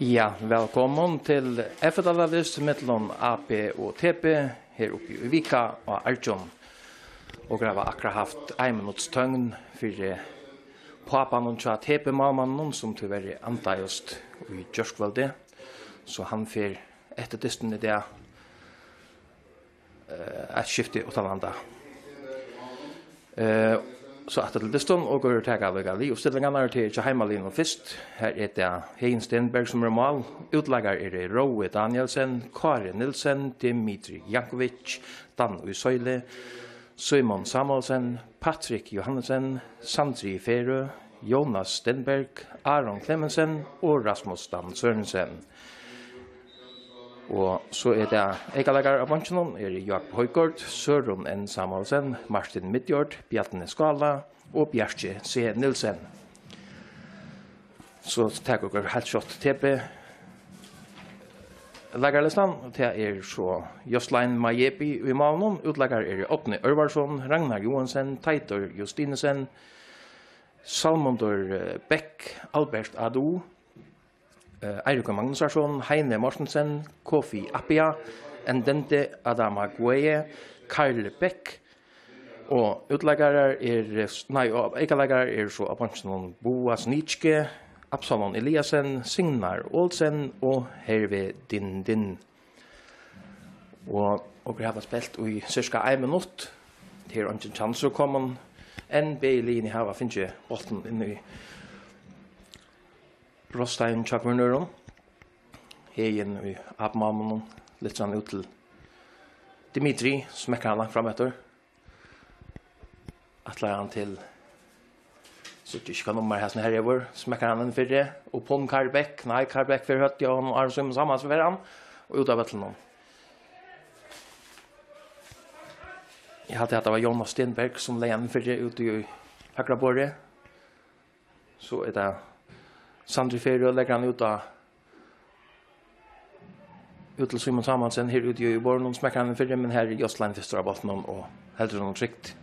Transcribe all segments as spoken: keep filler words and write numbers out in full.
Ja, vælkomin til F-deild-dyst millum A B og T B her uppi í Vika á Argjum. Og vit hava akkurát havt ein minutts tøgn fyri pápanum hjá T B-málmanninum, sum tíverri andaðist í gjárkvøldið. So hann fer eftir dystin í dag eh, eitt skifti uttanlanda. Eh, so aftur til dystin, og okur taka líka liðuppstillingarnar til hjá heimaliðnum fyrst. Her er tað Heðin Stenberg, sum er mál. Útleikarar eru Rói Danielsen, Kári Nielsen, Dimitri Jankovic, Dan í Søili, Símun Samuelsen, Patrik Johannesen, Sandri Ferø, Jónas Stenberg, Aron Clemensen og Rasmus Dan Sørensen. Og so er tað eykaleikarar á beinkinum, er Jakob Højgaard, Sørun N Samuelsen, Martin Midjord, Bjarni Skála og Bjarki C Nielsen. So taka okur heilt skjótt T B-leikaralistan, og tað er so Jostein Majebi í málinum, útleikarar eru Árni Ørvarsson, Ragnar Joensen, Teitur Justinussen, Salmundur, eh, Bech, Albert Adu, eh, Eiríkur Magnúsarson, Heini Mortensen, Kofi Appiah, Ndende Adama Gueye, Karl Bech, og útleikarar er, nei, og eykaleikarar er so á beinkinum Boaz Nitschke, Absalon Eliasen, Signar Olsen og Herve Din Din. Og okur hava spælt í cirka ein minutt. Tað er eingin kjansur komin enn. Bæði liðini hava fingið bóltin inn í brotstein hjá hvørjum øðrum. Heðin í A-málmanninum, lyftir hann út til Dimitri, smekkar hann langt fram eftir. Ætlar hann til, síggi ikki, hvat nummar hasin her hevur, smekkar hann inn fyri, og pum Karl Bech, nei, Karl Bech fer høvdið á honum, Aron Símun Samuelsen fer hann, og út av vøllinum. Eg haldi, at tað var Jónas Stenberg, sum legði hann inn fyri, úti í høgra borði. So er tað Sandri Ferø, leggur hann út á, út til Símun Samuelsen, her úti í borðinum, smekkar hann inn fyri, men her er Jostein fyrstur á bóltinum og heldur honum trygt.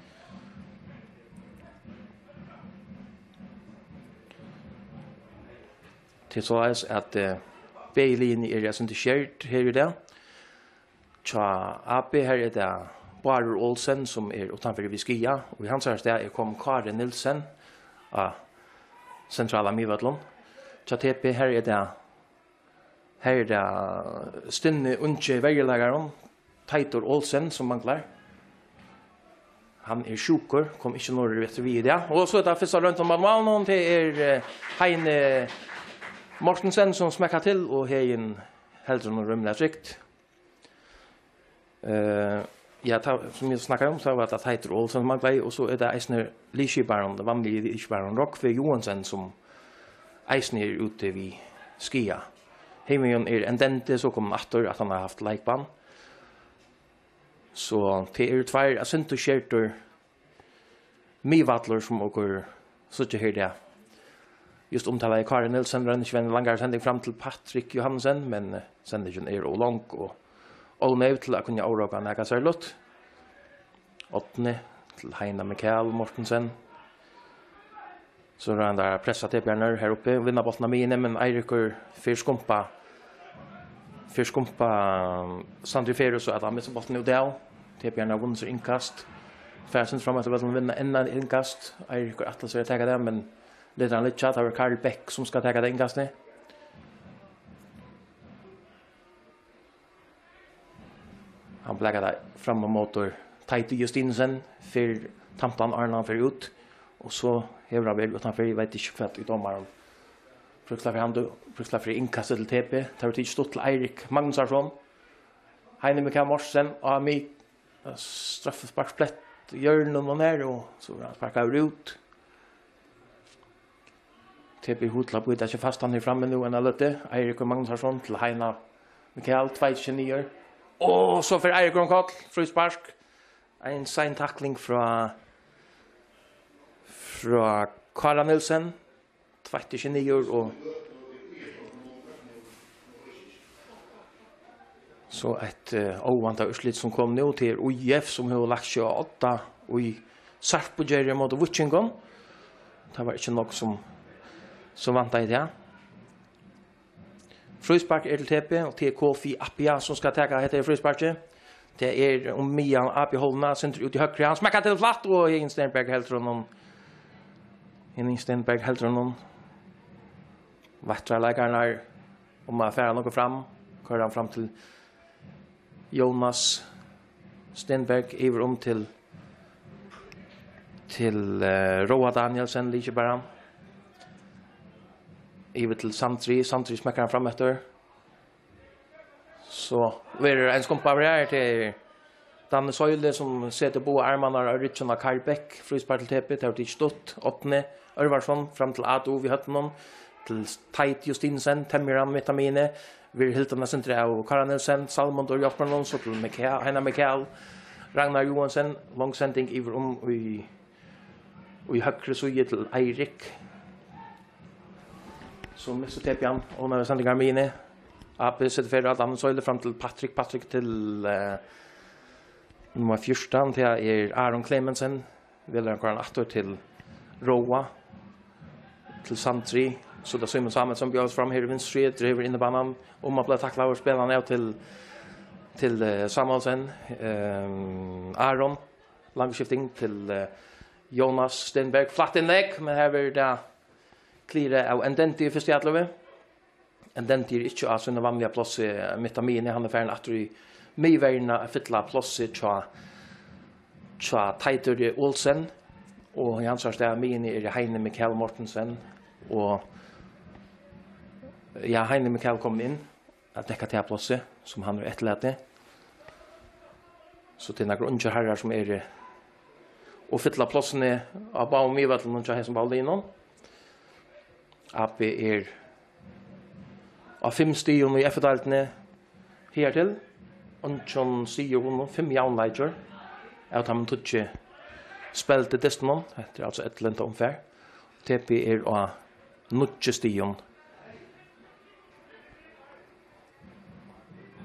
Tað er soleiðis, at, eh, bæði liðini eru eitt sindur skert her í dag. Hjá A B, her er tað Bárður Olsen, sum er uttanfyri við skaða, og í hansara stað er komin Kári Nielsen á sentrala miðvøllinum. Hjá T B, her er tað, her er tað stinni ungi verjuleikarin, Teitur Olsen, sum manglar. Hann er sjúkur, kom ikki norður eftir við í dag. Og so er tað fyrsta royndin á málinum, tað er, eh, Heini Mortensen, sum smekkar til, og Heðin heldur honum rímiliga trygt. Eh, ja, tað, sum eg snakkaði um, so var tað Teitur Olsen, sum manglaði, og so er tað eisini liðskiparin, vanligi liðskiparin Rógvi Joensen, sum eisini er úti við skaða. Hinvegin er Ndende so komin aftur, at hann hevur havt leikbann. So tað eru tveir eitt sindur skertir miðvøllur, sum okur síggja her í dag. Júst umtalaði Kári Nielsen roynir ikki við eina langari sending fram til Patrik Johannesen, men, eh, sendingin er ov long og ov neyv til at kunna árógva nakað serligt. Árni til Heina Mikael Mortensen. So royna teir at pressa T B-arnar her uppi, vinna bóltin á miðjuni, men Eiríkur fer skumpa, fer skumpa, um, Sandri Ferø, so at hann missir bóltin út av. T B-arnar hava vunnið sær innkast. Fara eitt sindur fram eftir vøllinum, vinna enn eitt innkast. Eiríkur ætlar sær at taka tað, men letur hann liggja. Tað verður Karl Bech, sum skal taka tað innkastið. Hann blakar tað fram á móti Teitur Justinussen, fær tampan áðrenn hann fer út, og so hevur hann verið uttanfyri, eg veit ikki, hvat ið dómarin príkslar fyri, hann dø-, príkslar fyri innkastið til T B. Tað verður tikið stutt til Eirik Magnúsarson. Heini Mikael Mortensen á mið-, straffesparksplett, hjørnum og nær, og so verður hann sparkaður út. T B hevur hug til at bíta seg fast, hann er frammi nú eina løtu. Eiríkur Magnúsarson til Heina Mikael, tveitir seg niður. Og so fer Eiríkur um koll, fríspark. Ein sein takling frá, frá Kára Nielsen. Tveitir seg niður og so eitt, eh, óvæntað úrslit sum kom nú. Tað er U J F, sum hevur lagt seg á odda í Sarpugerði móti Víkingum. Tað var ikki nokk sum, sum vantaði tað. Fríspark er til T B, og tað er Kofi Appiah, sum skal taka hetta her frísparkið. Tað er um miðjan A B-hálvuna, sindur út í høgru. Hann smekkar til flatt, og Egin Stenberg heldur honum. Egin Stenberg heldur honum. Veitrar leikararnar um at fara nokkuð fram. Koyrir hann fram til Jonas Stenberg, yvir um til, til, eh, Róa Danielsen, líkir bara. Yvir til Sandri, Sandri smekkar hann fram eftir. So verður ein skumpa av her til Danny Søyle, sum setur báðar armarnar á ryggin á Karl Bech, fríspark til T B, tað var tikið stutt. Árni Ørvarsson fram til Adu við høvdinum, til Teit Justinsen, temjir hann mitt á miðjuni, verður hildin eitt sindur av Kára Nielsen, Salmon hjálpir honum, so til Mikael, Heina Mikael, Ragnar Johansen, long sending yvir um í, í høgru síðu til Eirik. So missir T B hann, og nú er sendingar miðjuni. A B setur ferð á Danny Søyle fram til Patrick, Patrick til, eh, nummar fjúrtan, tað er Aron Clemensen. Velur hann koyra hann aftur til Róa, til Sandri. So tað Símun Samuelsen bjóðast fram her í vinstru, drivur inn í banan. Um at bli taklaður, spælir hann av til, til, eh, Samuelsen. Ehm, Aron, langskifting til, eh, Jonas Stenberg. Flatt innlegg, men her verður tað klirað av Ndidi í fyrstu atløgu. Ndidi er ikki á sínum vanliga plássi mitt á miðjuni. Hann er farin aftur í miðverjuna at fylla plássið hjá, hjá Teitur Olsen. Og í hansara stað á miðjuni er Heini Mikael Mortensen. Og, ja, Heini Mikael komin inn at dekka tað plássið, sum hann er eftirlatið. So tað eru nakrir ungir harrar, sum eru og fylla plássini á báðum miðvøllinum hjá hesum báðum liðunum. A B er á fimm stigum í F-deildini higartil. Eingin sigur vunnin, fimm javnleikir. Av teimum tíggju spældu dystinum. Hetta er altso ellivta umfar. T B er á níggju stigum.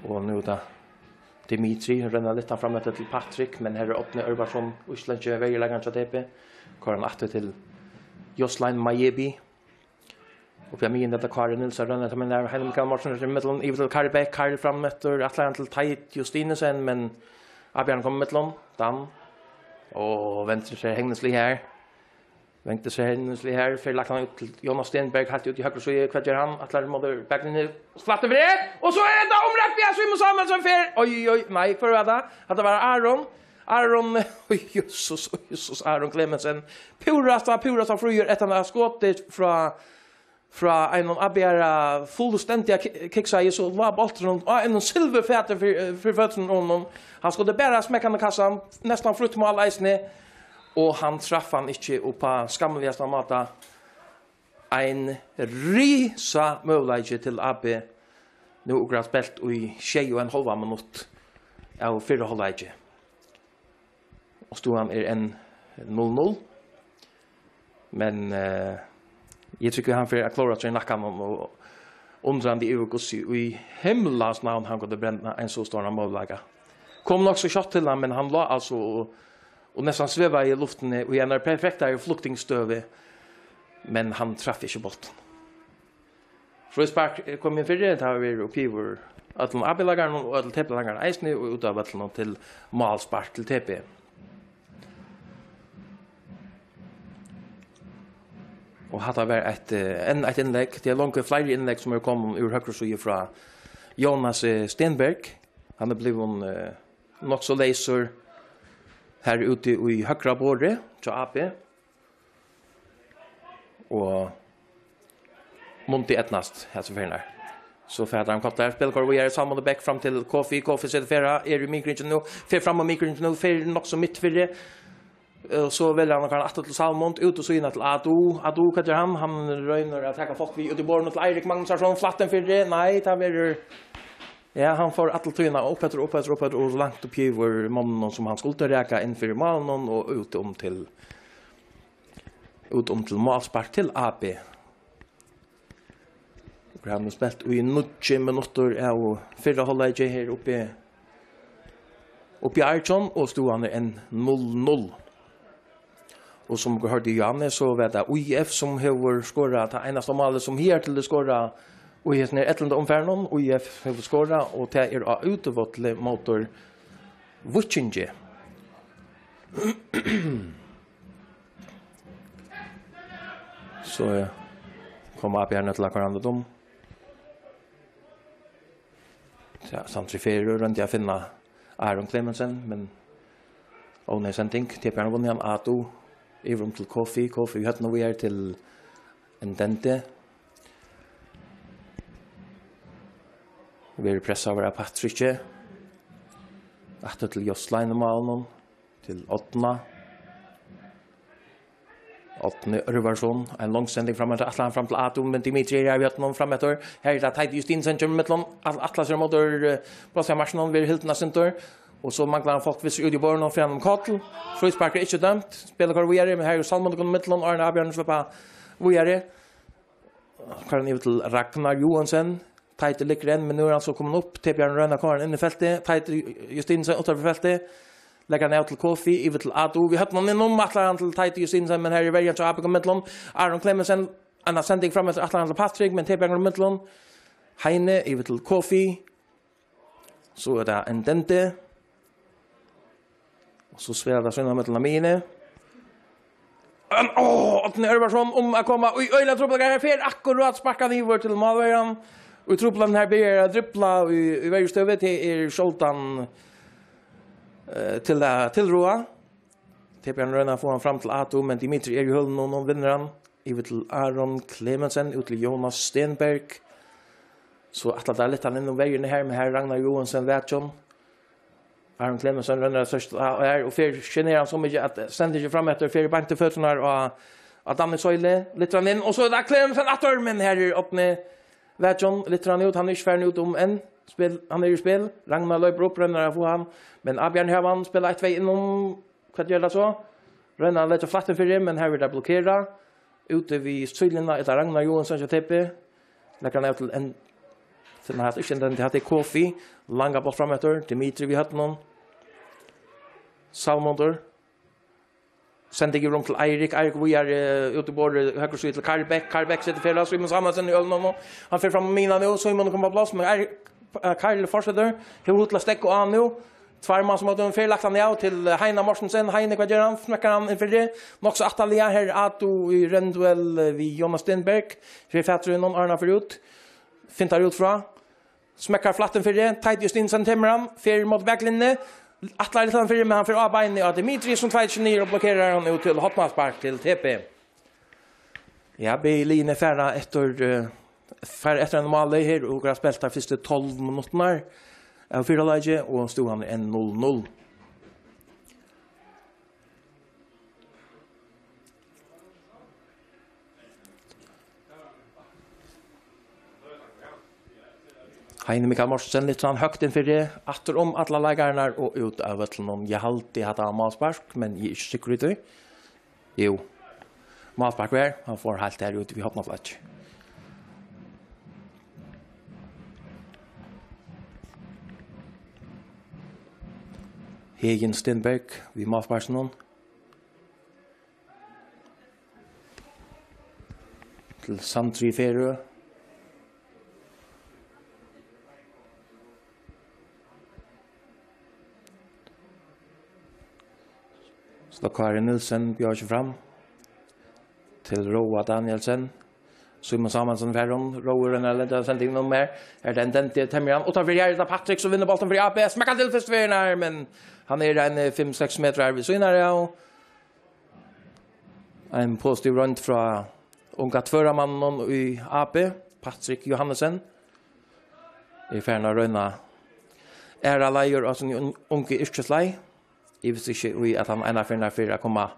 Og nú er tað Dimitri, hann rennur litt fram eftir til Patrick, men her er Árni Ørvarsson, íslendski verjuleikarin hjá T B. Koyrir hann aftur til Joslain Majebi. Uppi á miðjuni er tað Kári Nielsen, rennur, men har er Heini Mikael Mortensen í miðjuni, yvir til Kári Bech, Kári fram eftir, ætlar hann til Teit Justinesen, men avbjóðarin kemur í miðjuna, Dan. Og vendir sær hegnisliga her. Vendir sær hegnisliga her, fer lagt hann út til Jonas Stenberg, heilt út í høgru síðu. Hvat ger hann? Ætlar móti baklinjuni, slættar fyri, og so er tað umrætt, ja, Símun Samuelsen fer. Oj, oj, nei, hvør var tað? Hatta var Aron. Aron, oj, Jesus, oj, Jesus, Aron Clemensen. Púrasta, púrasta fríur, eftir hann hevur skotið frá, frá einum avbjóðara fullstendiga ki-, kiksaði, so lá bólturin á einum silvurfati fyri, fyri føtur á honum. Hann skuldi bara smekka hann í kassan, næstan frítt mál eisini. Og hann traff hann ikki upp á skammiligasta máta. Ein risa møguleiki til A B. Nú akkurát spælt í sjey og ein hálvan minutt av fyrra hálvleiki. Og støðan er enn null null. Men, eh, eg trúgvi, hann fer at klóra seg í nakkanum og undrandi yvir, hvussu í himlans navn hann kundi brenna ein so stóran møguleika. Kom nokk so skjótt til hann, men hann lá altso og, og næstan svevaði í luftini í einari perfektari fluktingsstøðu, men hann traff ikki bóltin. Fríspark er komið inn fyri, tað hevur verið uppi yvir øllum A-bilagarunum og øllum T-bilagarunum eisini, og út av vøllinum til málspark til T B. Og hatta var eitt, eh, enn eitt innlegg. Tað er longu fleiri innlegg, sum eru komin úr høgru síðu frá Jonas, eh, Stenberg. Hann er blivin, eh, nokk so leysur her úti í høgra borði hjá A B. Og mundi eydnast hesa ferðina. So fer hann kort har, spælir víðari, Salmon Bech fram til Kofi, Kofi setur ferð, er í miðkringin nú, fer fram á miðkringin nú, fer nokk so mitt fyri. Eh, so velur hann at koyra aftur til Salmon, út og síðuna til Adu. Adu, hvat ger hann? Hann roynir at taka fólk við út í borðið til Eirik Magnusson, flatt inn fyri. Nei, tað verður, ja, hann fær alla tíðina upp eftir, upp eftir, upp eftir, og langt upp yvir monnunum, sum hann skuldi raka inn fyri málið og út um til út um til málspark til A B. Okur hava nú spælt í níggju minuttir av fyrra hálvleiki her uppi, uppi í Argjum, og støðan er enn null null. Og sum okur hoyrdu Johannes, so var tað I F, sum hevur skorað tað einasta málið, sum higartil er skorað í hesum her ellivta umfarinum, ÍF hevur skorað, og tað er á útivølli móti Víkingi. So, eh, koma A B her nú til at koyra hann út um. Ja, Sandri Ferø royndi at finna Aron Clemensen, men óneyðug sending. T P R vunnu hann, Ado yvir um til Kofi. Kofi í høvdinum, víðari til Ndende. Verður pressaður av Patriki. Aftur til Jostein í málinum. Til Árna. Árni Ørvarsson, ein long sending fram eftir, ætlar hann fram til Ado, men Dimitri er av hjørninum fram eftir. Her er tað Teitur Justinussen kemur í millum, all-, ætlar sær móti, eh, blása marsjinum, verður hildin av sindur. Og so manglar hann fólk, vissi út í borðinum, fer hann um koll. Fríspark er ikki dømt, spælir koyrir víðari, men her er Salmon komið í millum, Árni Abjørn sleppur víðari. Koyrir hann yvir til Ragnar Johansen. Teitur liggur enn, men nú er hann so komin upp. T P R roynir at koyra hann inn í feltið. Teitur Justinussen uttanfyri feltið. Leggur hann av til Kofi, yvir til Ado. Við høvdinum inn um, ætlar hann til Teitur Justinussen, men her er verjan hjá A B K í millum. Aron Clemensen, ein sending fram eftir, ætlar hann til Patrick, men T P R í millum. Heine, yvir til Kofi. So er tað Ndende. Og so spælir tað seg inn á millum á miðjuni. An-, áh, Árni Ørvarsson um at koma í øgiliga trupulleikar. Her fer akkurát sparkan yvir til málverjan. Og trupulleikin her byrjar at dribla í, í verjustøðu. Tað er sjáldan, eh, til at tilráða. T P R roynir at fáa hann fram til Ado, men Dimitri er í hølunum og vinnur hann. Yvir til Aron Clemensen, út til Jonas Stenberg. So ætlar tað litt hann inn um verjuna her, men her er Ragnar Johansen, Vætjón. Aron Clemensen roynir at sørsta, og her, og fer, generar hann so mikið at sendingin fram eftir, fer beint til føturnar á, á Danny Søyle, litt hann inn, og so er tað Clemensen aftur, men her er Árni Vætjón, litt hann út, hann er ikki farin út um enn, spæl, hann er í spæl, Ragnar loypur upp, roynir at fáa hann, men Abjørn hevur hann, spælir eitt tvey inn um, hvat ger tað so? Roynir at leggja flatt inn fyri, men her verður tað blokkerað. Úti við síðlínuna er tað Ragnar Johansen hjá T P. Leggur hann av til ein, til hann har ikki enn, tað er Kofi. Langa bolt fram eftir, Dimitri við høvdinum. Salmundur. Sending yvir um til Eirik. Eirik víðari, eh, út í borðið, høgru síðu til Karl Bech. Karl Bech setur fyri, Símun Samuelsen í hølunum. Hann fer fram á miðjuna nú, Símun kemur á pláss, men Eirik, eh, Karl fortsetur. Hevur hug til at steðga á nú. Tveir manns móti honum, fer lagt hann av til, eh, Heina Mortensen. Heine, hvat ger hann? Smekkar hann inn fyri. Nokk so aftarliga. Her er Ado í reyndduell, eh, við Jonas Stenberg. Fer fatur í honum, Arna fer út. Fintar út frá. Smekkar flatt inn fyri. Teitur Justinussen temur hann. Fer móti baklinjuni. Ætlar litt hann fyri, men hann fer á beinini á Dimitri, sum tveitir seg niður og blokkerar hann út til hornaspark til T P. Ja, bæði liðini fara eftir, eh, fara eftir einum máli her, og hava spælt teir fyrstu tólv minuttirnar av fyrra leiki, og støðan er enn null null. Heini Mikael Mortensen, litt sånn høgt inn fyri, aftur um allar leikararnar og út av vøllinum. Eg haldi, at tað var málspark, men eg eri ikki sikkur í tí. Jú. Málspark var, hann fór heilt har út við hornaflakið. Heðin Stenberg við málsparkinum. Til Sandri Ferø. So Kári Nielsen bjóðar seg fram. Til Róa Danielsen. Símun Samuelsen fær hon. Rói roynir at lenda sendingina um her. Her er tað Ndende, temur hann. Uttanfyri her er tað Patrick, sum vinnur bóltin fyri A B. Smekkar til fyrstu ferðina her, men hann er ein, eh, fimm, seks metrar við síðuna av. Ein positiv roynd frá unga tvøroyramanninum í A B, Patrick Johannesen. Er farin at royna aðrar leiðir á síni un-, ungu yrkisleið. Eg visti ikki í, at hann einaferð fer at koma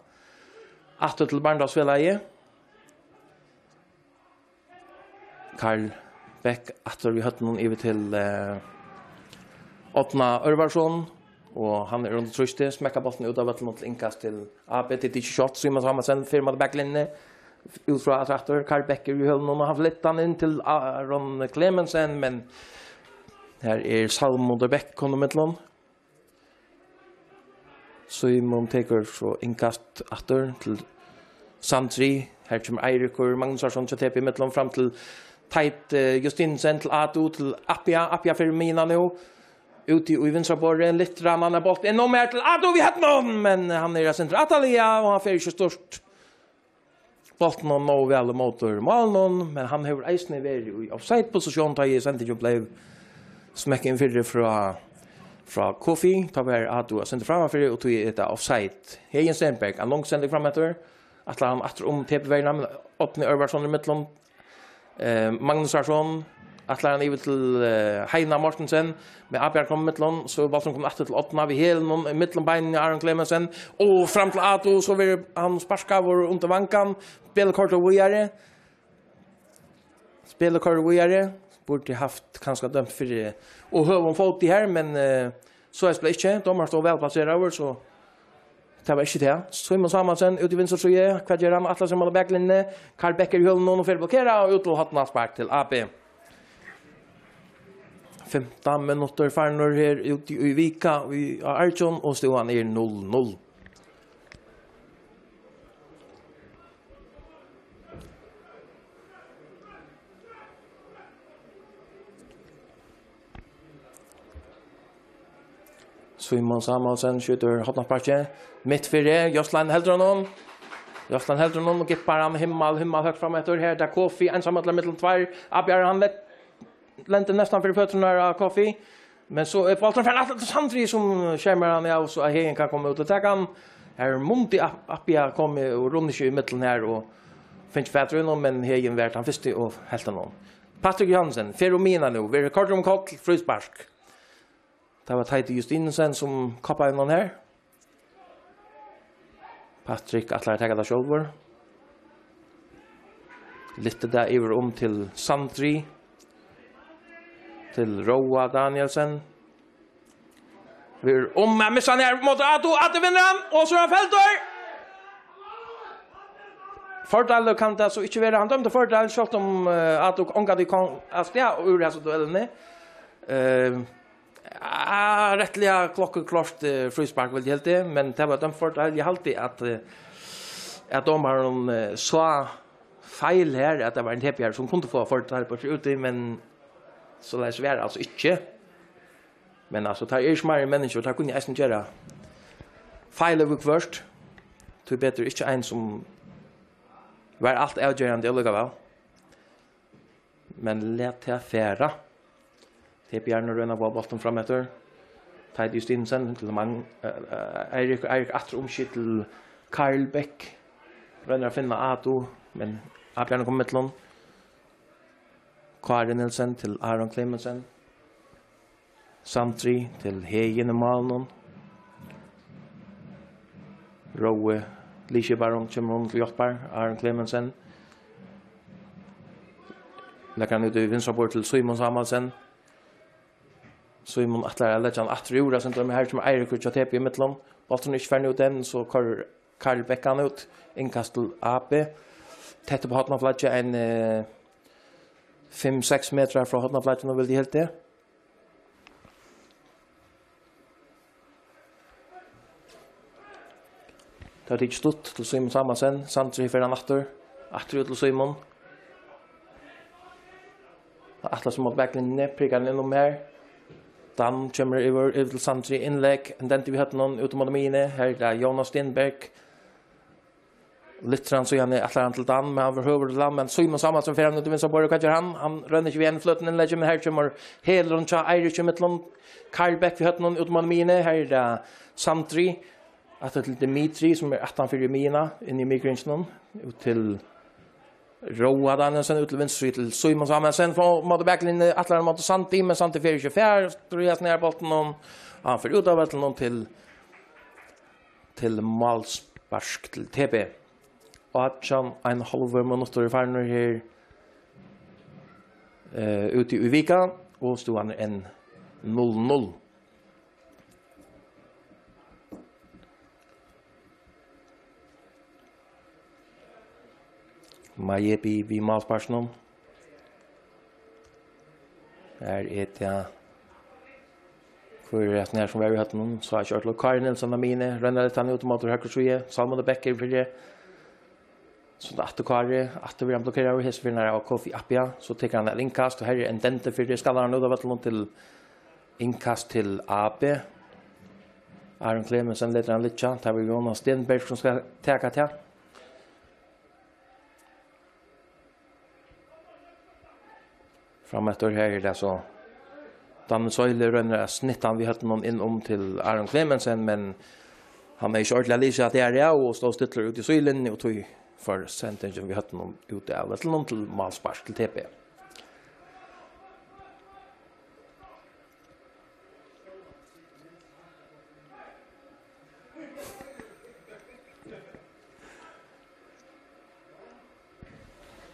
aftur til Barndalsfelagið. Karl Bech aftur við høvdinum yvir til, eh, Árna Ørvarsson, og hann er undir trýsti, smekkar bóltin út av vøllinum til innkast til A B, til Digi Shot, Símun Samuelsen, fer móti baklinjuni, út frá aftur, Karl Bech er í hølunum, og hann flyttar hann inn til Aron Clemensen, men her er Salmundur Bech komin í millum. Símun tekur so innkast aftur til Sandri. Her kemur Eirikur Magnusson hjá T P í millum fram til Teit, eh, Justinsen til Atu, til Appiah. Appiah fer um miðjuna nú. Úti í vinstra borði, Litran, hann er bóltin inn og meir til Atu við høvdinum, men hann er eitt sindur aftarliga, og hann fer ikki stýrt bóltinum nóg væl ímóti málinum, men hann hevur eisini verið í offside-posisjón, tá ið sendingin bleiv smekk inn fyri frá, frá Kofi. Tá var Atu eitt sindur frammanfyri, og tí er hetta offside. Heðin Stenberg, ein long sending frameftir. Ætlar hann aftur um T P-verjuna, men Árni Ørvarsson í millum. Eh, Magnúsarson, ætlar hann yvir til, eh, Heina Mortensen, men Appiah kom í millum, so er bólturin komin aftur til Árna við hælinum í millum beinini á Aron Klemetsen, og fram til Atu, so verður hann sparkaður undir vangan, spælið koyrt víðari, spælið koyrt víðari, burdi havt kanska dømt fyri ov høgum fóti her, men, eh, so er spæl ikki, dómarin stóð væl plaseraður, so tað var ikki tað. Símun Samuelsen út í vinstru síðu. Hvat ger hann? Ætlar seg móti baklinjuni. Karl Beck er í hølunum og fer at blokera og út til hornaspark til A B. Fimtan minuttir farnir her úti í Vika í, á Argjum, og støðan er null null. Símun Samuelsen skjýtur hornasparkið. Mitt fyri, Joslan heldur honum. Joslan heldur honum og gippar hann himmal, himmal høgt fram eftir. Her er tað Kofi, einsamallur millum tveir. Appiah, hann let-, lendir næstan fyri føturnar á Kofi. Men so er bólturin farin aftur til Sandri, sum skermar hann av, so at Heðin kann koma út og taka hann. Her mundi Ap-, Appiah komið og runnið seg í millum her og fingið fatur í honum, men Heðin var tann fyrsti og helt hann um. Patrick Johansen, fer um miðjuna nú, verður koyrdur um koll, fríspark. Tað var Teitur Justinussen, sum koppaði inn hann her. Patrick ætlar at taka tað sjálvur. Lyftir tað yvir um til Sandri. Til Róa Danielsen. Verður um at missa hann her móti Atu. Atu vinnur hann, og so er hann feldur. Fordeil kann tað so ikki vera. Hann dømdi fordeil, sjálvt um, eh, Atu ongantíð kom av stað úr hasi duellini. Eh, Ah, rættiliga klokkuklárt, eh, fríspark, vildi eg halda, men tað var dømt fordeil. Eg haldi, at, eh, at dómarin, eh, sá feil her, at tað var ein T P-ari, sum kundi fáa fordeil burtur úti, men soleiðis var altso ikki. Men altso, teir eru ikki meira enn menniskju, og teir kunnu eisini gera feil yvirhøvur. Tíbetur ikki ein, sum var alt avgerandi allíkavæl. Men lat tað fara. T P-arnir royna at fáa bóltin fram eftir. Teitur Justinussen til Mang-, eh, eh, Eirik, Eirik aftur umskifti til Karl Beck. Roynir at finna Atu, men Appiah kemur í millum. Kári Nielsen til Aron Klemetsen. Sandri til Heðin í málinum. Rói liðskiparin kemur honum til hjálpar, Aron Klemetsen. Leggur hann út í vinstra borð til Símun Samuelsen. Símun ætlar at leggja hann aftur úr, og senda hann her, kemur Eirik hjá T P í millum. Bólturin er ikki farin út enn, so koyrir Karl Beck hann út. Innkast til A B. Tætt upp á hornaflaggið, ein, eh, fimm, seks metrar frá hornaflagginum, vildi eg halda. Tað er tikið stutt til Símun Samuelsen. Sandri fer hann aftur. Aftur út til Símun. Hann ætlar seg móti baklinjuni, prikar hann inn um her. Dan kemur yvir, yvir til Sandri, innlegg. Hann dentir við høvdinum, út móti miðjuni. Her er tað Jónas Stenberg. Litran, so hann ætlar hann til Dan, men hann verður høgur til Dan, men Símun Samuelsen fer hann út í vinstra borð, hvat ger hann? Hann rennur ikki við einum fløtum innleggi, men her kemur hælurin hjá Eiriki í millum. Karl Beck við høvdinum út um miðjuna, her er tað Sandri, aftur til Dimitri, sum er aftan fyri miðjuna, inn í miðgrindaskipanina, út til Róa Danielsen, út til vinstru til Símun Samuelsen, frá móti baklinjuni, ætlar hann móti Sandi, men Sandi fer ikki fram, dregur seg nær bóltin, og hann fer út av vøllinum til til málspark til T P. Átjan og ein hálvur minuttur eru farnir her, eh, úti í Vika, og støðan er enn null null. Majepi við málsparkinum. Her er tað. Hvør er hasin her, sum var í høvdinum? Sá ikki ordiliga. Kári Nielsen á miðjuni. Roynir at leysa hann út móti høgru síðu. Salomon Becker fyri. So tað aftur Kári, aftur verður hann blokkeraður, hesa ferðina av Kofi Appiah, so tekur hann eitt innkast, og her er ein dendi fyri skallaran út av vøllinum til innkast til A B. Aron Clemensen letur hann liggja, tað verður Jonas Stenberg sum skal taka tað. Frameftir her er tað so Danny Søyli roynir at snitta hann við høvdinum inn um til Aron Clemensen, men hann er ikki ordiliga lisið at det er, og stóð stillur út í síðlinjuni, og tí fór sendingin við høvdinum út av vøllinum til málspark til T B.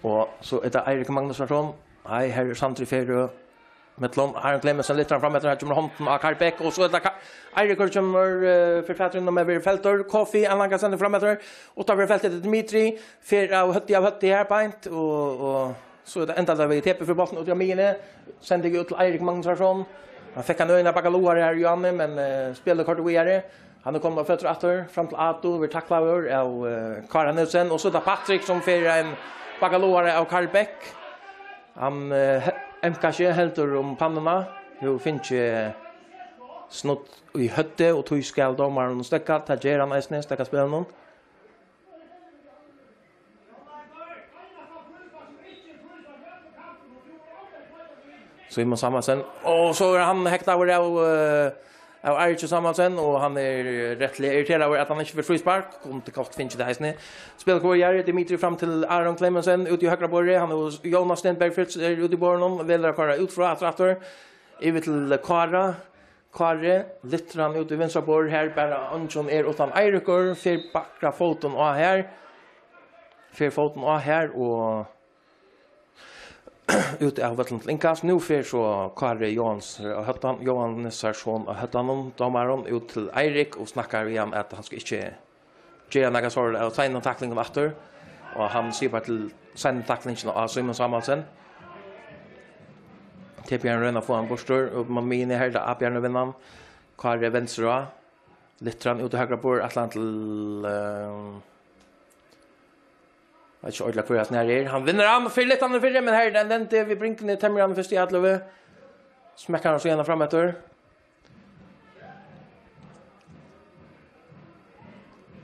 Og so er tað Eirik Magnusson. Nei, her er Sandri Ferø. Millum Aron Clemensen, litur hann fram eftir, her kemur hondin á Karl Bech, og so er tað Ka-, Eirik, kemur, eh, fyri fatur inn, men verður feltur. Kofi, hann langar sending fram eftir. Uttanfyri feltið til Dimitri, fer av høvdi, av høvdi her, beint, og, og so er tað enda tað við T B fyri bóltin út í miðjuni. Sending út til Eirik Magnusson. Hann fekk hann øgina bakka lovar her, Johanni, men, eh, spælið koyrdi víðari. Hann er komin á føtur aftur, fram til Atu, verður taklaður av, eh, Kára Nielsen. Og so er tað Patrick sum fær ein bakka lovar av Karl Bech. Hann, eh, he-, emkar seg, heldur um pannuna. Hevur fingið snudd í høvdið, og tí skal dómarin steðga. Tað ger hann eisini, steðga spælinum. Símun Samuelsen. Og so er hann hektaður av, eh, av Eiriki Samuelsen, og hann er rættiliga irriteraður at hann ikki fær fríspark. Kundi gott fingið tað eisini. Spælir Kári Jarri, Dimitri fram til Aron Clemensen, út í høgra borði. Hann og Jonas Stenberg fylgir út í borðinum, velur at koyra út frá aftur, aftur. Yvir til Kára. Kári, lyftir hann út í vinstra borð, her bara eingin er uttan Eirikur, fer bakra fótin á her, fer fótin á her og út av vøllinum til innkast. Nú fer so Kári Johans-, á høvdan-, Jóhannesarson á høvdanum, dómarin út til Eirik og snakkar við hann at hann skal ikki gera nakað sort av seinum taklingum aftur, og hann sigur bara til seinu taklingina á Símun Samuelsen. T B roynir at fáa hann burtur, og man minnir her, tað A B vinnan. Kári venstra, lyftir hann út í høgra borð, ætlar hann til, eh, veit ikki ordiliga hvør hann er. Hann vinnur hann, fer lyftan fyri, men her er ein dendi við bringuni, temjir hann fyrst í atløgu. Smekkar hann so gjarna fram eftir.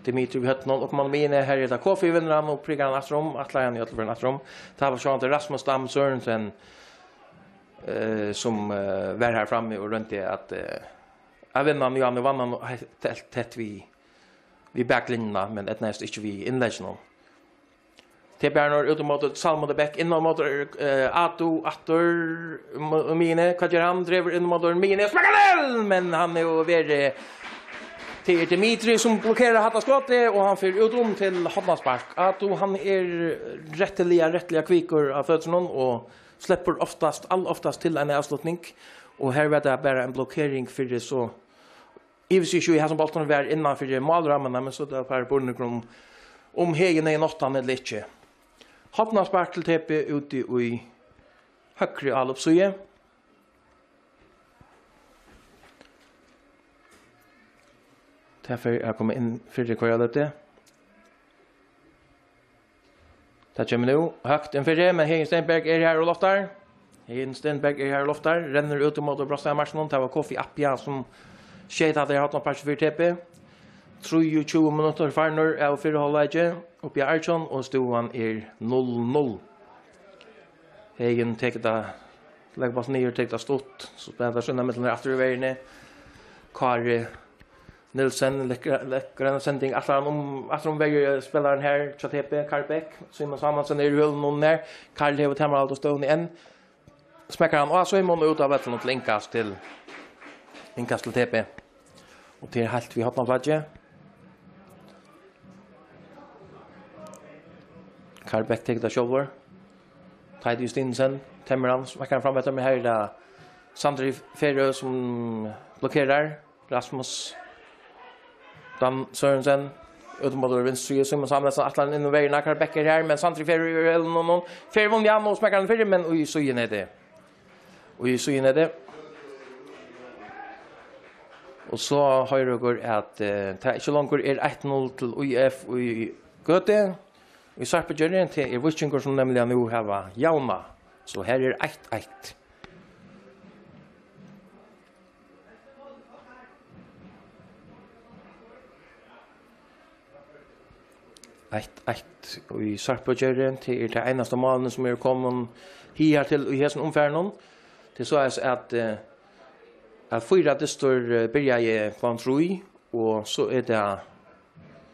Dimitri við høvdinum, og man minnir, her er tað Kofi vinnur hann og prikar hann aftur um, ætlar hann í øllum førum aftur um. Tað var sjálvandi Rasmus Dam Sørensen, eh, sum, eh, var her frammi og royndi at, eh, at vinna hann, og hann vann hann heilt tætt, tætt við, við baklinjuna, men eydnaðist ikki við innlegginum. T B Arnor út móti Salmon Beck, inn móti, eh, Atu, aftur, m-, Mine, hvat ger hann? Dregur inn móti Mine, smekkar til! Men hann er jo verið, tað er Dimitri sum blokkerar hatta skotið, og hann fer út um til hornaspark. Atu, hann er rættiliga, rættiliga kvikkur á føttunum og sleppur oftast, alloftast til ein avslutning. Og her var tað bara ein blokkering fyri so Eg vissi ikki, í hasum bólturin var innan fyri málrammuna, men so tað var bara spurningur um, um Heðin hevði nátt hann ella ikki. Hornaspark til T B úti í høgru álopssíðu. Tað fer at koma inn fyri hvørja løtu. Tað kemur nú høgt inn fyri, men Heðin Stenberg er her og loftar. Heðin Stenberg er her og loftar, rennur út ímóti brotssleiðarmarkinum. Tað var Kofi Appiah, sum skeyt hatta her hornasparkið fyri T B. Trýogtjúgu minuttir farnir av fyrra hálvleiki uppi á Arkin, og støðan er null null. Heðin tekur tað, leggur bóltin niður, tekur tað stutt, so spælir tað sunnan millum aftur í verðini. Kári Nielsen, lekkra, lekkra sending. Ætlar hann um, aftur um verjuspælaran her, hjá T B, Karl Bech. Símun Samuelsen er í hølunum her. Karl hevur tamarhald á støðuni enn. Smekkar hann á Símun og út av vøllinum til innkast til, innkast til T B. Og til heilt við hornaflagið. Karl Bech tekur tað sjálvur. Teitur Justinsen, temur hann, smekkar hann fram eftir, men her er tað Sandri Ferø sum blokkerar. Rasmus Dan Sørensen, út móti vinstru, Símun Samuelsen, ætlar hann inn um verjuna, Karl Bech er her, men Sandri fer í hølunum, fer í munnin, og smekkar hann fyri, men í síðunetið. Og í síðunetið. Og so hoyra okur, at, eh, tað ikki longur er eitt null til ÍF í Gøtu. Í Sarpugerði, tað er Víkingur, sum nemliga nú hava javnað. So her er eitt eitt. Eitt eitt í Sarpugerði. Tað er tað einasta málið, sum er komið higartil í hesum umfarinum. Tað er soleiðis, at, eh, at fýra dystir, eh, byrjaði klokkan trý, og so er tað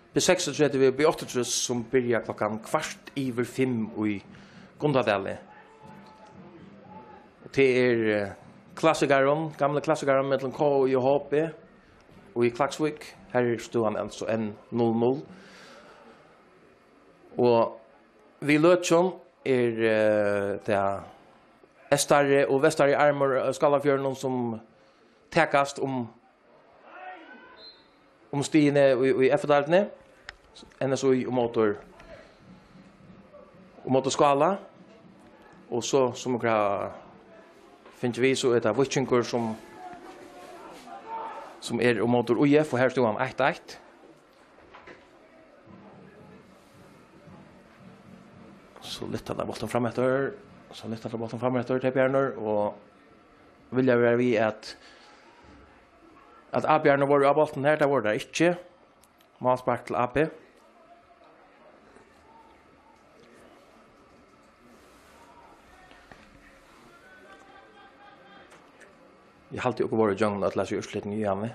B seksogtretivu, B áttaogtrýss, sum byrjar klokkan kvart yvir fimm í Gundadali. Og tað er, eh, klassikarin, gamli klassikarin millum K O og H B, og í Klaksvík, her er støðan altso enn null null. Og við løtuni er, eh, tað eystari og vestari armur av Skálafjørðinum, sum takast um, um stigini í, í F-deildini. N S Í og móti, og móti Skála. Og so, sum okur hava fingið við, so er tað Víkingur, sum, sum er og móti Í F, og her stóð hann eitt eitt. So lyfta teir bóltin fram eftir. So lyfta teir bóltin fram eftir, tey bjarnir, og vilja vera við at, at A-bjarnir vóru á bóltin her, tað vóru teir ikki. Málspark til A B. Eg haldi, okur vóru ígjøgnum øll hasi úrslitini í Javni.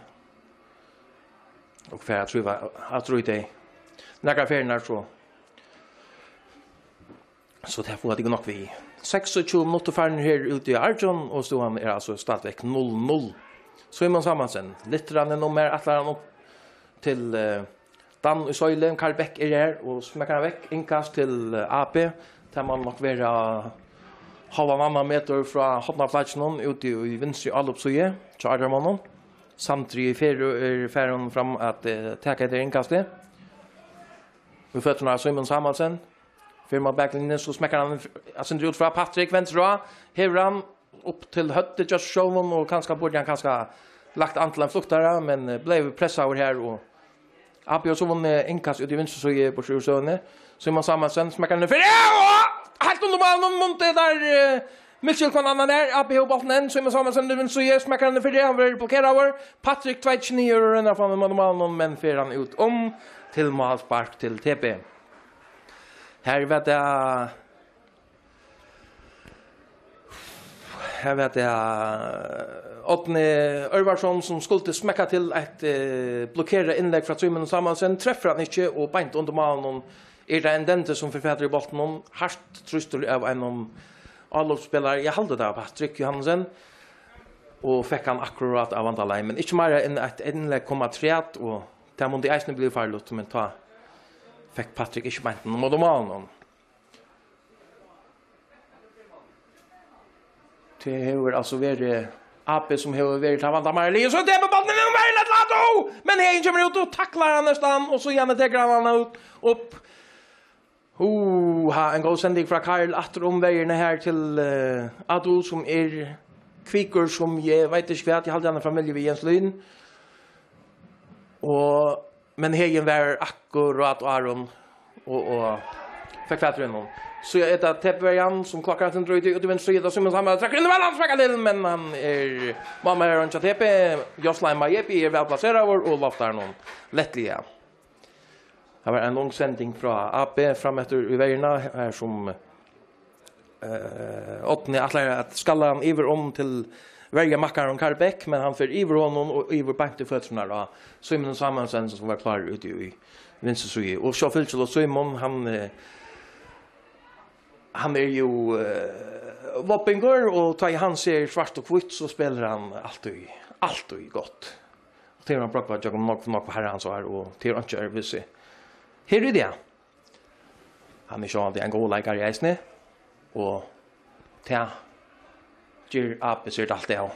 Og fara at trúgva, at trúgva tey. Nakrar ferðirnar so. So tað fáa tit nokk við. Seksogtjúgu minuttir farnir her úti á Argjum, og støðan er altso stadigvekk null null. Símun Samuelsen, lyftir hann inn um her, ætlar hann upp til, eh, Dan í Søyli, Karl Bech er her og smekkar hann vekk. Innkast til, eh, A B. Tað má nokk vera hálvan annan metur frá hornaflagginum úti í vinstru álopssíðu hjá Argjumonnum. Sandri í Ferð er farin fram at, eh, taka hetta innkastið. Við føturnar á Símun Samuelsen. Fer móti baklinjuni, so smekkar hann eitt sindur út frá. Patrik, venstra, hevur hann upp til høvdið hjá sær sjálvum, og kanska burdi hann kanska lagt an til ein fluktara, men, eh, bleiv pressaður her, og A B hevur so vunnið innkast út í vinstru síðu, burtur úr støðuni. Símun Samuelsen smekkar hann fyri, ja, og heilt undir málinum, Mundi der, eh, misskilur hvønn annan her. A B hevur bóltin enn, Símun Samuelsen út í vinstru síðu, smekkar hann fyri, hann verður blokkeraður. Patrik tveitir niður og roynir at fáa hann móti málinum, men fær hann út um til málspark til T B. Her var tað Her var tað, eh, Árni Ørvarsson, sum skuldi smekka til eitt, eh, blokkerað innlegg frá Símun Samuelsen. Treftir hann ikki, og beint undir málinum er tað Ndende, sum fær fatur í bóltinum. Hart trýstur av einum álopsspælara. Eg haldi, tað var Patrik Johannesen. Og fekk hann akkurát á vandalagi, men ikki meira enn eitt innlegg kom afturat, og tað mundi eisini blivið farligt, men tá fekk Patrik ikki beint móti málinum. Tað hevur altso verið A B, sum hevur verið tað vandamikla liðið. So tekur bóltin inn, og Marin Atlato! Men Heðin kemur út og taklar hann næstan, og so Janne tekur hann, hann út, upp. Uha, ein góð sending frá Karl aftur um verjuna her til, eh, Adu, sum er kvikur, sum eg veit ikki hvat, eg haldi, hann er familju við Jens Lyn. Og Men Heðin var akkurát á honum og, og fekk fatur í honum. So er tað T B-verjan, sum klokkar eitt sindur út í, út í vinstru síðu, tá Símun Samuelsen trekur inn, væl hann smekkar til, men hann er málmaðurin hjá T B, Jostein Majepi, er væl plaseraður og loftar honum lættliga. Tað var ein long sending frá A B fram eftir í verjuna, her sum Eh, Árni ætlar at skalla hann yvir um til verjumakkaran Karl Bech, men hann fer yvir honum og yvir beint í føturnar á Símun Samuelsen, sum var klárur úti í vinstru síðu. Og so fylgir Símun, hann, eh, hann er jú, eh, vápingur, og tá ið hann sær svart og hvítt, so spælir hann altíð, altíð gott. Og tað hevur hann prógvað gjøgnum nógv, nógv harrans ár, og tað er einki øðrvísi her í dag. Hann er sjálvandi ein góður leikari eisini, og tað ger A B sær alt av.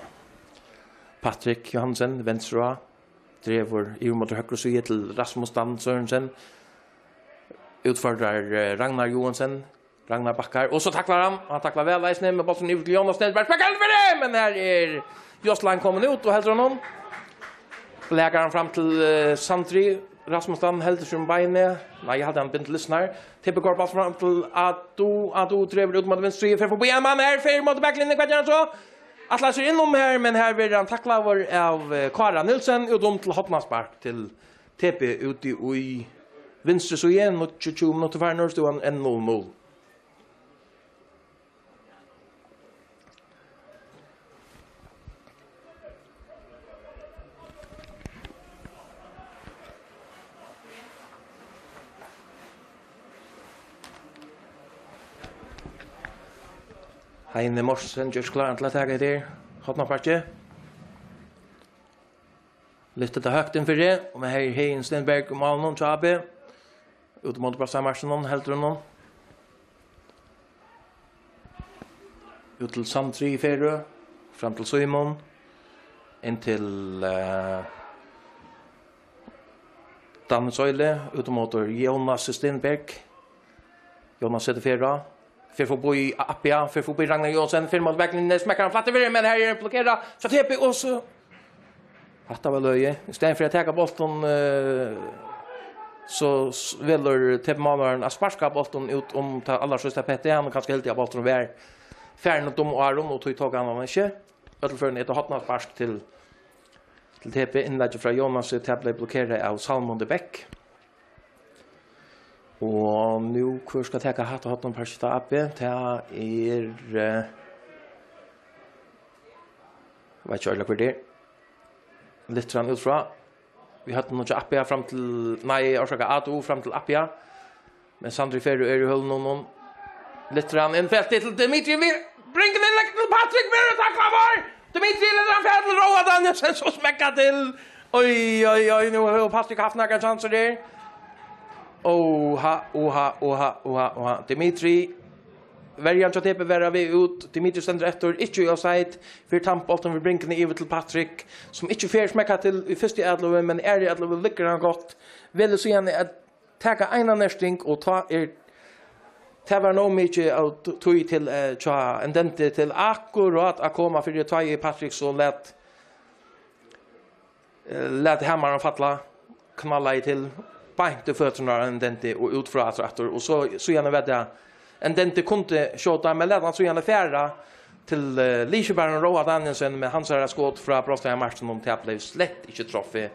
Patrik Johannesen, venstra, dregur yvir móti høgru síðu til Rasmus Dan Sørensen. Útfordrar, eh, Ragnar Johansen. Ragnar bakkar, og so taklar hann. Hann taklar væl eisini, men bólturin yvir til Jonas Stenberg. Smekkar hann fyri, men her er Jostein komin út og heldur honum. Blakar hann fram til uh, Sandri. Rasmus, hann heldur seg um beinið. Nei, eg haldi, hann bindur lystirnar. T P koyrir bóltin fram til Adu. Adu dregur út móti vinstru síðu. Fer forbi ein mann her. Fer móti baklinjuni. Hvat ger hann so? Ætlar seg inn um her, men her verður hann taklaður av uh, Kára Nielsen. Út um til hornaspark til T P úti í vinstru síðu. Níggjuogtjúgu minuttir farnir, støðan enn null null. Heini Morsen ger seg kláran til at taka hetta her. Hornasparkið. Lyftir tað høgt inn fyri, og men her er Heðin Stenberg í málinum hjá A B. Út móti Brosteinsmarkinum, heldur honum. Út til Sandri í Ferø, fram til Símun, inn til uh, Danny Søyle, út móti Jónas Stenberg. Jónas setur ferð á. Fer forbi Appia, fer forbi Ragnar Johansen, fer móti baklinjuni, smekkar hann flatt yvir, men her er blokkerað. So T P og so. Hatta var løgið. Í staðin fyri at taka bóltin, eh, so s- velur T P-málverjin at sparka bóltin út um tað allarsíðsta pettið. Hann er kanska heldigur at bólturin var farin út um árum, og tí tók hann hann ikki. Øllum førum er tað hornaspark til, til T P. Innlegg frá Jónasi, tað bleiv blokkerað av Salmundi Bech. Og nú, hvør skal taka hatta hornasparkið til A B? Tað er, eh, veit ikki øgiliga, hvør tað er. Lyftir hann út frá. Vit høvdu nú hjá Appia fram til, nei, orsaka, Adu fram til Appia. Men Sandri Ferø er í hølunum. Lyftir hann inn feltið til Dimitri. Vit bringa inn til Patrik, verður taklaður. Dimitri lyftir hann fram til Róa Danielsen, so smekkar til. Oj, oj, oj, nú hevur Patrik havt nakrar chansir her. Oha, oha, oha, oha, oha. Dimitri. Verjan hjá T P var við út. Dimitri stendur eftir, ikki í offside. Fær tamt bóltin við bringuni yvir til Patrik, sum ikki fær smekkað til í fyrstu atløgu, men í aðru atløgu liggur hann gott. Velur síðan at taka eina nerting, og tá er, tað var nóg mikið av t- tíð til, eh, hjá Ndidi til akkurát at koma fyri, tá ið Patrik so læt, eh, læt hamaran falla, knallaði til beint í føturnar á Ndidi og út frá aftur, aftur, og so síðani var tað, Ndidi kundi skjóta, men læt hann síðani fara til, eh, liðskiparan Róa Danielsen, men hansara skot frá Brosteinsmarkinum, tað bleiv slett ikki troffið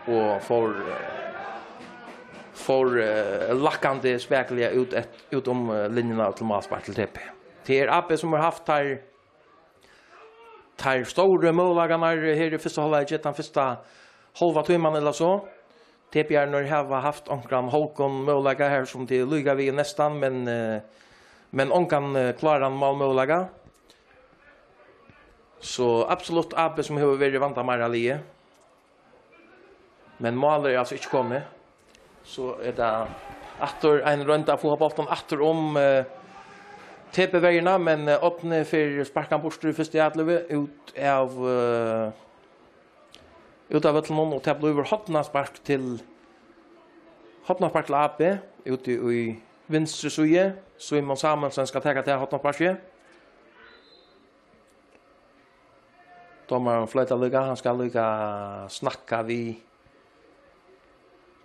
og fór, eh, fór, eh, lakkandi spakuliga út, út um, eh, linjuna til málspark til T P. Tað er A B sum hevur havt teir, teir stóru møguleikarnar her í fyrsta hálvleiki, tann fyrsta hálva tíman ella so. T P-arnir hava havt onkran hálkan møguleika her, sum tað er líka við næstan, men, eh, men ongan, eh, kláran málmøguleika. So absolutt A B sum hevur verið vandamikla liðið. Men málið er altso ikki komið. So er tað aftur ein roynd at fáa bóltin aftur um, eh, T P-verjuna, men, eh, Árni fær sparkan burtur í fyrstu atløgu út av, eh, út av vøllinum, og tað blívur hornaspark til, hornaspark til A B úti í vinstru síðu. Símun Samuelsen skal taka tað hornasparkið. Dómarin floytar líka, hann skal líka snakka við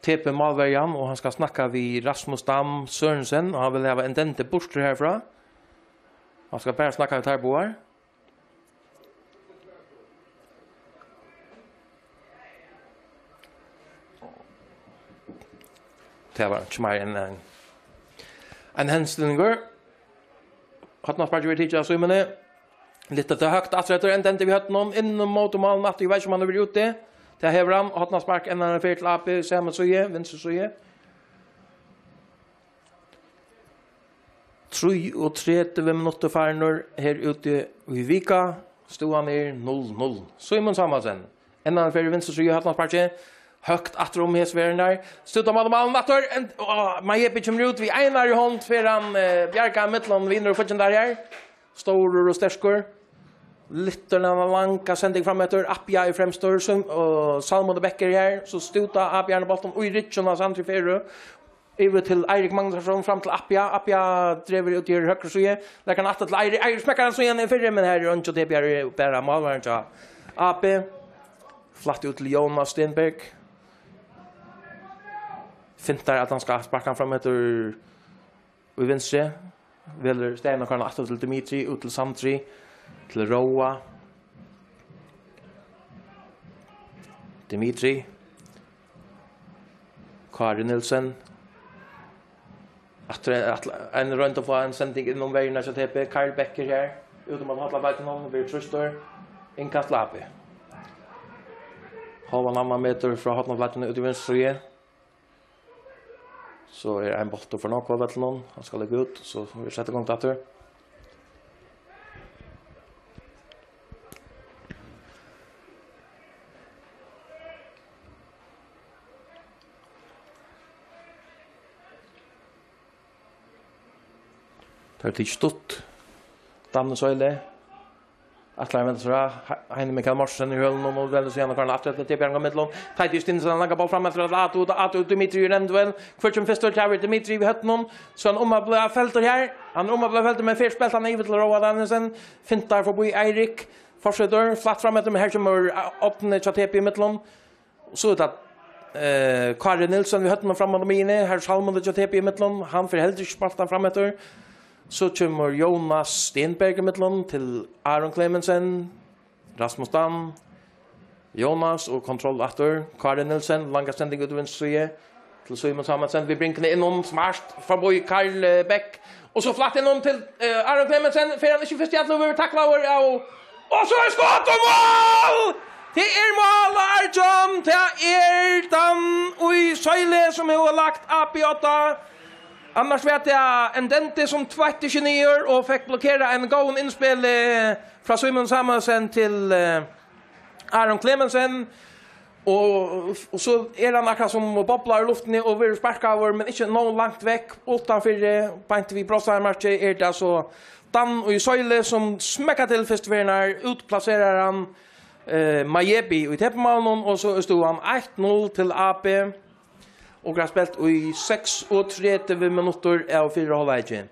T P-málverjan, og hann skal snakka við Rasmus Dam Sørensen, og hann vil hava Ndidi burtur herfrá. Hann skal bara snakka við teir báðar. Tað var ikki meir enn ein, ein henstillingur. Hornasparkið verður tikið av Símoni. Lyftir tað høgt aftur eftir, Ndidi við høvdinum, inn móti málinum aftur, eg veit ikki, um hann hevur verið úti. Tað hevur hann, hornaspark, enn ein ferð til A B, sama síðu, vinstru síðu. Trýogtretivu minuttir farnir her úti í Vika. Støðan er null null. Símun Samuelsen. Enn ein ferð vinstru síðu, hornasparkið. Høgt aftur um hesa ferðina. Støðan mot málinum aftur. En, og Majepi kemur út við einari hond, fer hann, eh, bjarga millum vinir og fíggindar her. Stórur og sterkur. Lyftir eina langa sending fram eftir. Appia er fremstur, sum, og Salmon Becker her. So støðar Appia bóltin í ryggin á Sandri Ferø. Yvir til Eirik Magnusson, fram til Appia. Appia dregur út í høgru síðu. Leggur hann aftur til Eirik. Eirik smekkar hann so inn í fyrra, men her er eingin T P, her er bara málverjin hjá A B. Flætt út til Jónas Stenberg. Fintar at hann skal sparka hann fram eftir í vinstri. Velur staðin og koyrir hann aftur til Dimitri, út til Sandri, til Róa. Dimitri. Kári Nielsen. Aftur, aftur, ein royndi at fáa eina sending inn um verjuna hjá T B. Karl Becker her. Út um at halla bóltin, hann verður trýstur. Innkast til A B. Hálvan annan metur frá hornafløtinum út í vinstru síðu. So er ein bóltur for nógv á vøllinum. Hann skal leggja út, so verður sett í gongd aftur. Tað er tikið stutt. Danne Søyle. Ætlar at venda sær frá. He-, Heini Mikael Mortensen í hølunum og velur síðan at koyra hann aftur eftir til Bjarkan Midlum. Teitur Stinsen, langa bolt fram eftir at Ato, Ato, Dimitri í renduell. Hvør kemur fyrst, og tað er Dimitri við høvdinum. So hann um at blíva feltur her. Hann er um at blíva feltur, men fær spælt hann yvir til Róa Danielsen. Fintar forbi Eirik. Fortsetur flatt fram eftir, men her kemur Árni hjá T B í Midlum. So er tað, eh, Kári Nielsen við høvdinum fram á miðjuni. Her er Salmon hjá T B í Midlum. Hann fær heldur ikki spælt hann fram eftir. So kemur Jónas Stenberg í Midlum til Aron Klemetsen. Rasmus Dam. Jónas og kontroll aftur. Kári Nielsen, langa sending út í vinstru síðu. Til Símun Samuelsen, við bringuni inn um, smart, forbi Karl, eh, Beck. Og so flatt inn um til, eh, Aron Klemetsen. Fer hann ikki fyrst í allu, verður taklaður av. Og so er skot og mál! Tað er mál av Arjun. Tað er Dan í Søyle, sum hevur lagt A B á. Annars var tað Ndende, sum tveitti seg niður og fekk blokkerað ein góðan innspæl, eh, frá Símun Samuelsen til, eh, Aron Klemetsen. Og, og so er hann akkurát sum bobla í luftini og verður sparkaður, men ikki nóg langt vekk. Uttanfyri, beint við brotsheimamarkið, er tað so Dan í Søyle, sum smekkar til fyrstu ferðina, útplaserar hann, eh, Majebi í teppumálið, og so er støðan eitt null til A B. Og har spælt í seksogtretivu minuttir av fyrra hálvleiki.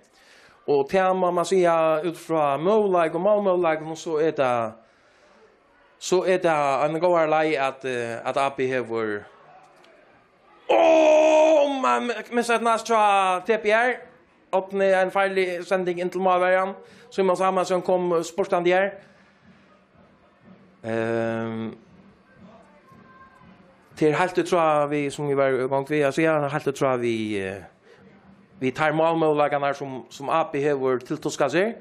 Og tað má man siga, út frá møguleikum og málmøguleikum, so er tað, so er tað ein góðari leið, at, eh, at A B hevur. Ó, man missir eitt næst hjá T B R. Árni, ein farlig sending inn til málverjan. Símun Samuelsen kom spurtandi her. Ehm, tað er heilt í tráð við, sum vit vóru í gongd við at siga, heilt í tráð við, eh, við teir málmøguleikarnar, sum, sum A B hevur tiltuskað sær,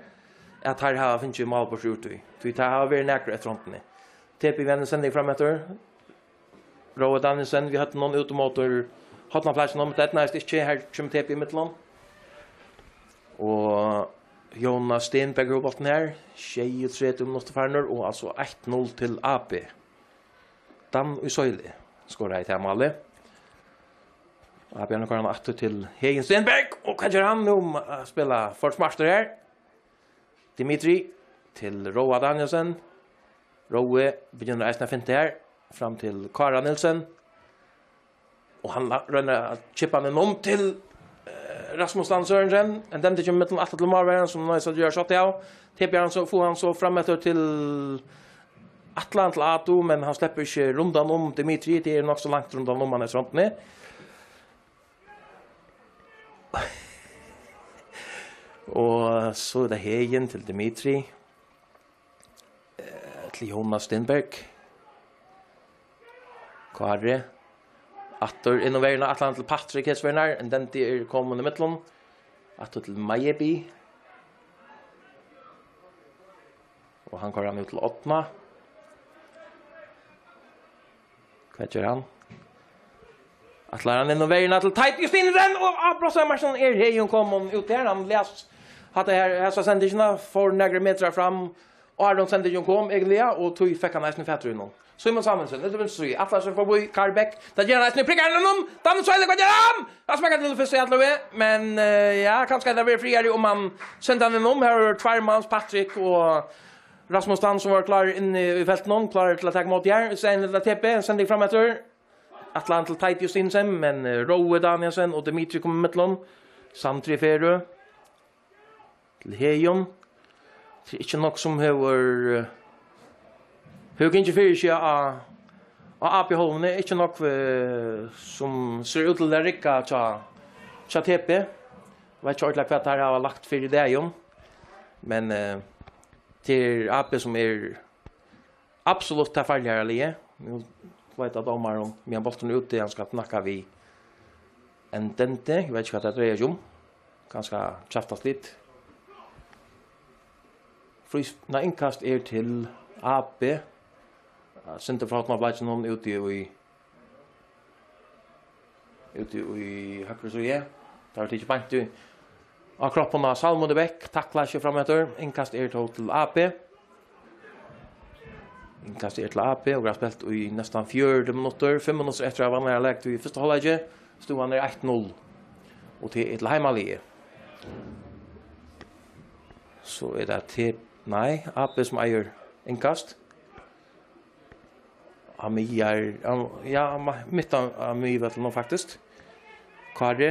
at teir hava fingið mál burtur úr tí. Tí tað hava verið nakrir eftir hondini. T B við eina sending fram eftir. Rói Danielsen, vit høvdu hann út móti hornafløkinum, men tað eydnaðist ikki, her kemur T B í millum. Og Jónas Stenberg hevur bóltin her, sjeyogtretivu minuttir farnir, og altso eitt null til A B. Dan í Søyle skoraði tað málið. A B koyrir hann aftur til Heðin Stenberg, og hvat ger hann nú? Spælir for smartur her. Dimitri til Róa Danielsen. Rói byrjar eisini at finta her, fram til Kára Nielsen. Og hann la-, roynir at chippa hann inn um til, eh, Rasmus Dan Sørensen. Ndende kemur millum aftur til málverjan, sum noyðist at gera skot av. Tekur hann so, fær hann so fram eftir til Atlan til Ato, men hann sleppur ikki rundan um Dimitri. Tað er nokk so langt rundan um hann eftir hondini. Og so er tað Heðin til Dimitri. Eh, til Jónas Stenberg. Kári. Aftur inn á verjuna, Atlan til Patrick, hesa ferðina. Ndende er komin í millum. Aftur til Majebi. Og hann koyrir hann út til Árna. Hvat ger hann? Ætlar hann inn á verjuna til Teitur Justinussen, og á brotsheimamarkinum er Heðin komin út her. Hann las hatta her, hesa sendingina, fór nakrar metrar fram, áðrenn sendingin kom, eigentliga, og tí fekk hann eisini fatur í honum. Símun Samuelsen, út til vinstru, ætlar sær forbi Karl Beck. Tað ger hann eisini, prikkar hann inn um, Dan Søyle, hvat ger hann? Hann smekkar til fyrst í allu veg, men, eh, ja, kanska tað verður frægari um hann sendi hann inn um. Her eru tveir mans, Patrick og Rasmus Dan, sum vóru klárir inni í feltinum, klárir til at taka ímóti her. Í staðin er tað T B, sending fram eftir. Ætlar hann til Teitur Justinussen, men, eh, Rói Danielsen og Dimitri koma í millum. Sandri Ferø. Til Heðin. Tað er ikki nokk sum hevur, eh, hevur gingið fyri seg á, á A B-hálvuni, ikki nógv, eh, sum sær út til at rigga hjá, hjá T B. Veit ikki ordiliga, hvat teir hava lagt fyri í dag, jú. Men, eh, tað er A B, sum er absolutt tað farligari liðið. Nú veit eg, dómarin, meðan bólturin er úti, hann skal snakka við Ndende. Eg veit ikki, hvat tað dreiar seg um. Kanska kjaftast litt. Frís-, nei, innkast er til A B. Ja, sindur frá hornaflakkinum úti í, úti í høgru síðu. Tað var tikið beint í, á kroppin á Salmon de Beck, taklar seg fram eftir. Innkast er tó til A B. Innkast er til A B, og har spælt í næstan fjøruti minuttir. Fimm minuttir eftir av vanliga leiktíð í fyrsta hálvleiki. Støðan er eitt null. Og tað er til heimaliðið. So er tað T-, nei, A B sum eigur innkast. Á miðjar, á, ja, á ma-, mitt á, á miðjuvøllinum, faktiskt. Kári.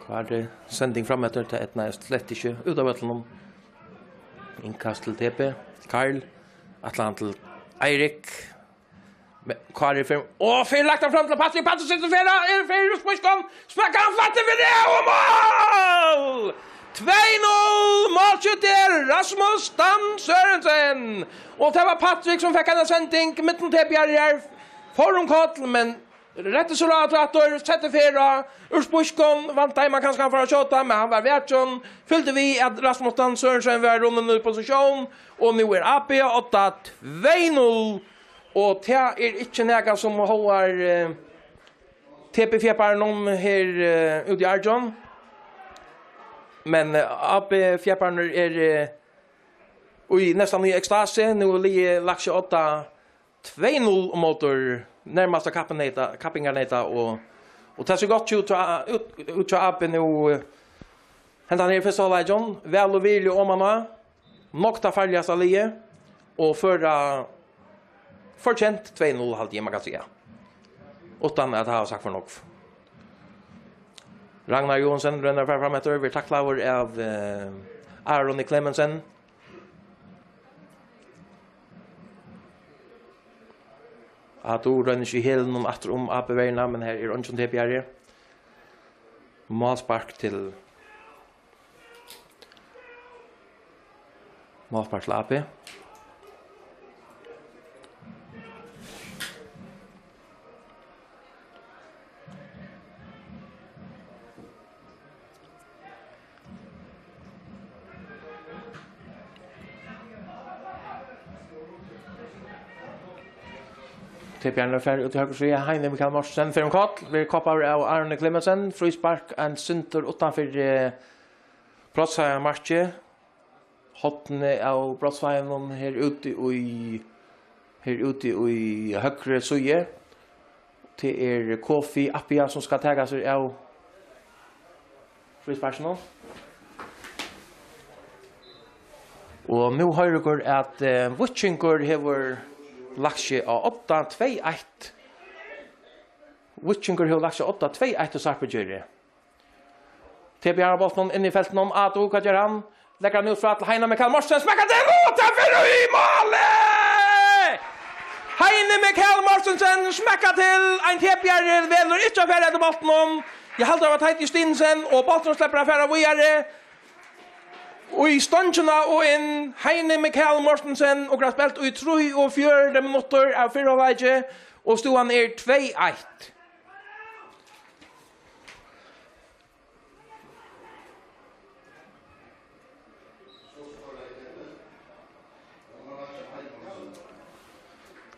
Kári, sending fram eftir, tað eydnaðist slett ikki, út av vøllinum. Innkast til T B. Karl, ætlar hann til Eirik. Men Kári fer, og fer lagt hann fram til Patrik. Patrik setur fyri, er fyri, spuskan, smekkar hann flatt fyri, og mál! Tvey null, málskytti er Rasmus Stam Sørensen. Og tað var Patrik, sum fekk eina sending, millum T B-ar her, fór um koll, men rætti seg rætt aftur, setti fyri, úr spuskan, væntaði man kanska hann fór at skjóta, men hann var vakin, fylgdi við, at Rasmus Stam Sørensen var runnin í posisjón, og nú er A B á odda, tvey null. Og tað er ikki nakað sum hóvar, eh, T B-fjepparunum her, eh, úti í Argjum. Men, eh, A B-fjeppararnir eru, eh, í næstan í ekstasi. Nú er liðið lagt seg odda tvey null móti nærmasta kappingarneita, kappingarneita og, og tað sær gott út hjá, út, út hjá A B nú, eh, hendan her fyrsta hálvleikin. Væl og virðiliga oman á. Nokk tað farligasta liðið og føra fortjent tvey null, haldi eg, man kann siga. Uttan at hava sagt for nógv. Ragnar Johansen roynir at fara fram eftir, verður taklaður av, eh, Aroni Clemensen. Adu roynir seg í hælunum aftur um A B-verjuna, men her er eingin T B-ari. Málspark til Málspark til A B. T B-arnir fara út í høgru síðu. Heini Mikael Mortensen fer um koll. Verður koppaður av Arne Clemensen. Fríspark, ein sindur uttanfyri, eh, brotsheiðarmarkið. Hornið av brotsheiðanum her úti í, her úti í høgru síðu. Tað er Kofi Appiah, sum skal taka sær av frísparkinum. Og nú hoyra okur, at, eh, Víkingur hevur lagt seg á odda, tvey eitt. Víkingur hevur lagt seg á odda, tvey eitt í Sarpugerði. T B á bóltinum inni í feltinum. Adu, hvat ger hann? Leggur hann út frá til Heini Mikael Mortensen. Smekkar til! Og tað fer í málið! Heini Mikael Mortensen smekkar til. Ein T B-ari velur ikki at fara eftir bóltinum. Eg haldi, tað var Teitur Justinussen, og bólturin sleppur at fara víðari. Og í stongina og inn. Heini Mikael Mortensen, okur hava spælt í trýogfjøruti minuttir av fyrra hálvleiki, og støðan er tvey eitt.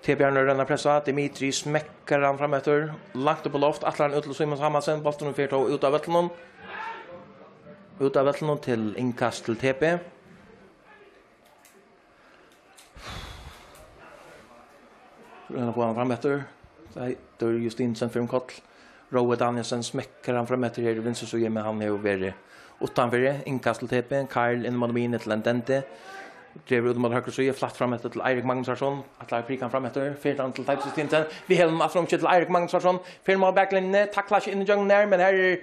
T B-arnir royna at pressa, Dimitri smekkar hann fram eftir, langt upp á loft, ætlar hann út til Símun Samuelsen, bólturin fer tó út av vøllinum, út av vøllinum til innkast til T B. Royna at fáa hann fram eftir. Teitur Justinussen fer um koll. Rói Danielsen smekkar hann fram eftir her í vinstru síðu, men hann hevur verið uttanfyri. Innkast til T B. Karl inn móti miðjuni til Ndende. Dregur út móti høgru síðu, flatt fram eftir til Eirik Magnusson. Ætlar at prika hann fram eftir. Fer hann til Teitur Justinussen. Við hælunum aftur um til Eirik Magnusson. Fer móti baklinjuni. Taklar ikki inn ígjøgnum har, men her er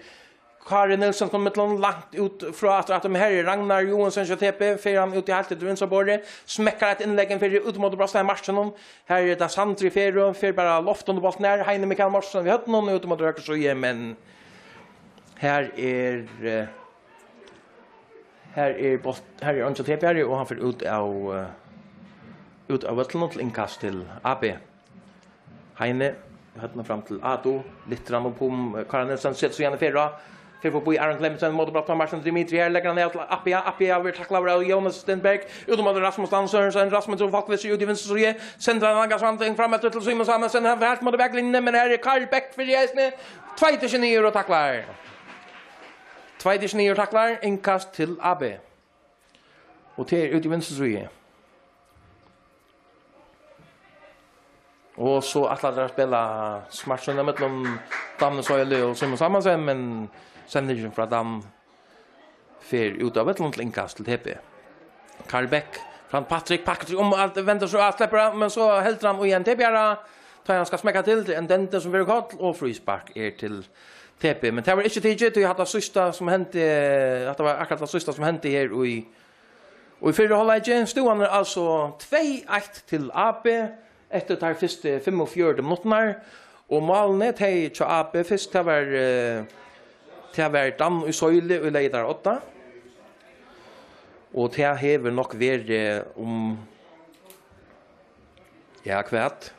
Kári Nielsen kom millum langt út frá aftur, aftur, men her er Ragnar Joensen hjá T B, fer hann út í heilt til vinstra borði, smekkar eitt innlegg inn fyri út móti Brostad markinum. Her er tað Sandri Ferro, fer bara loft undir bóltin her, Heini Mikael Mortensen við høvdinum út móti høgru síðu, men her er, eh, her er bolt, her er eingin T B her, og hann fer út av, eh, út av vøllinum til innkast til A B. Heini, høvdinum fram til Ado, lyftir hann upp um, eh, Kára Nielsen, setur síðan í ferð á, fer forbi Aron Clemensen, móti Brotna Martin Dimitri, her leggur hann av til Appiah, Appiah verður taklaður av Jonas Stenberg, út um Rasmus Dan Sørensen, Rasmus Trond Falkvist út í vinstru síðu, sendir hann langa svanting fram eftir til Símun Samuelsen, hann fer heilt móti baklinjuni, men her er Karl Bech fyri eisini, tveitir seg niður og taklar. Tveitir seg niður og taklar, innkast til A B. Og tað er út í vinstru síðu. Og so ætla teir at spæla smash inn ímillum Damnes Oili og Simon Samuelsen, men sendingin frá Dam fer út av vøllinum til innkast til T B. Karl Bech, fram Patrick, Patrick um at venda seg at sleppur av, men so heldur hann í ein T B-ara, tá hann skal smekka til, tað er ein dendi sum verður koll, og fríspark er til T B. Men tað var ikki tikið, tí hatta síðsta sum hendi, hatta var akkurát tað síðsta sum hendi her í Og í fyrra hálvleiki, støðan er altso tvey eitt til A B eftir tær fyrstu fimmogfjøruti minuttirnar. Og málini, tey hjá A B fyrst, tað var, eh, tað var Dan í Søili, ið legði teir á odda. Og tað hevur nokk verið um, ja, hvat?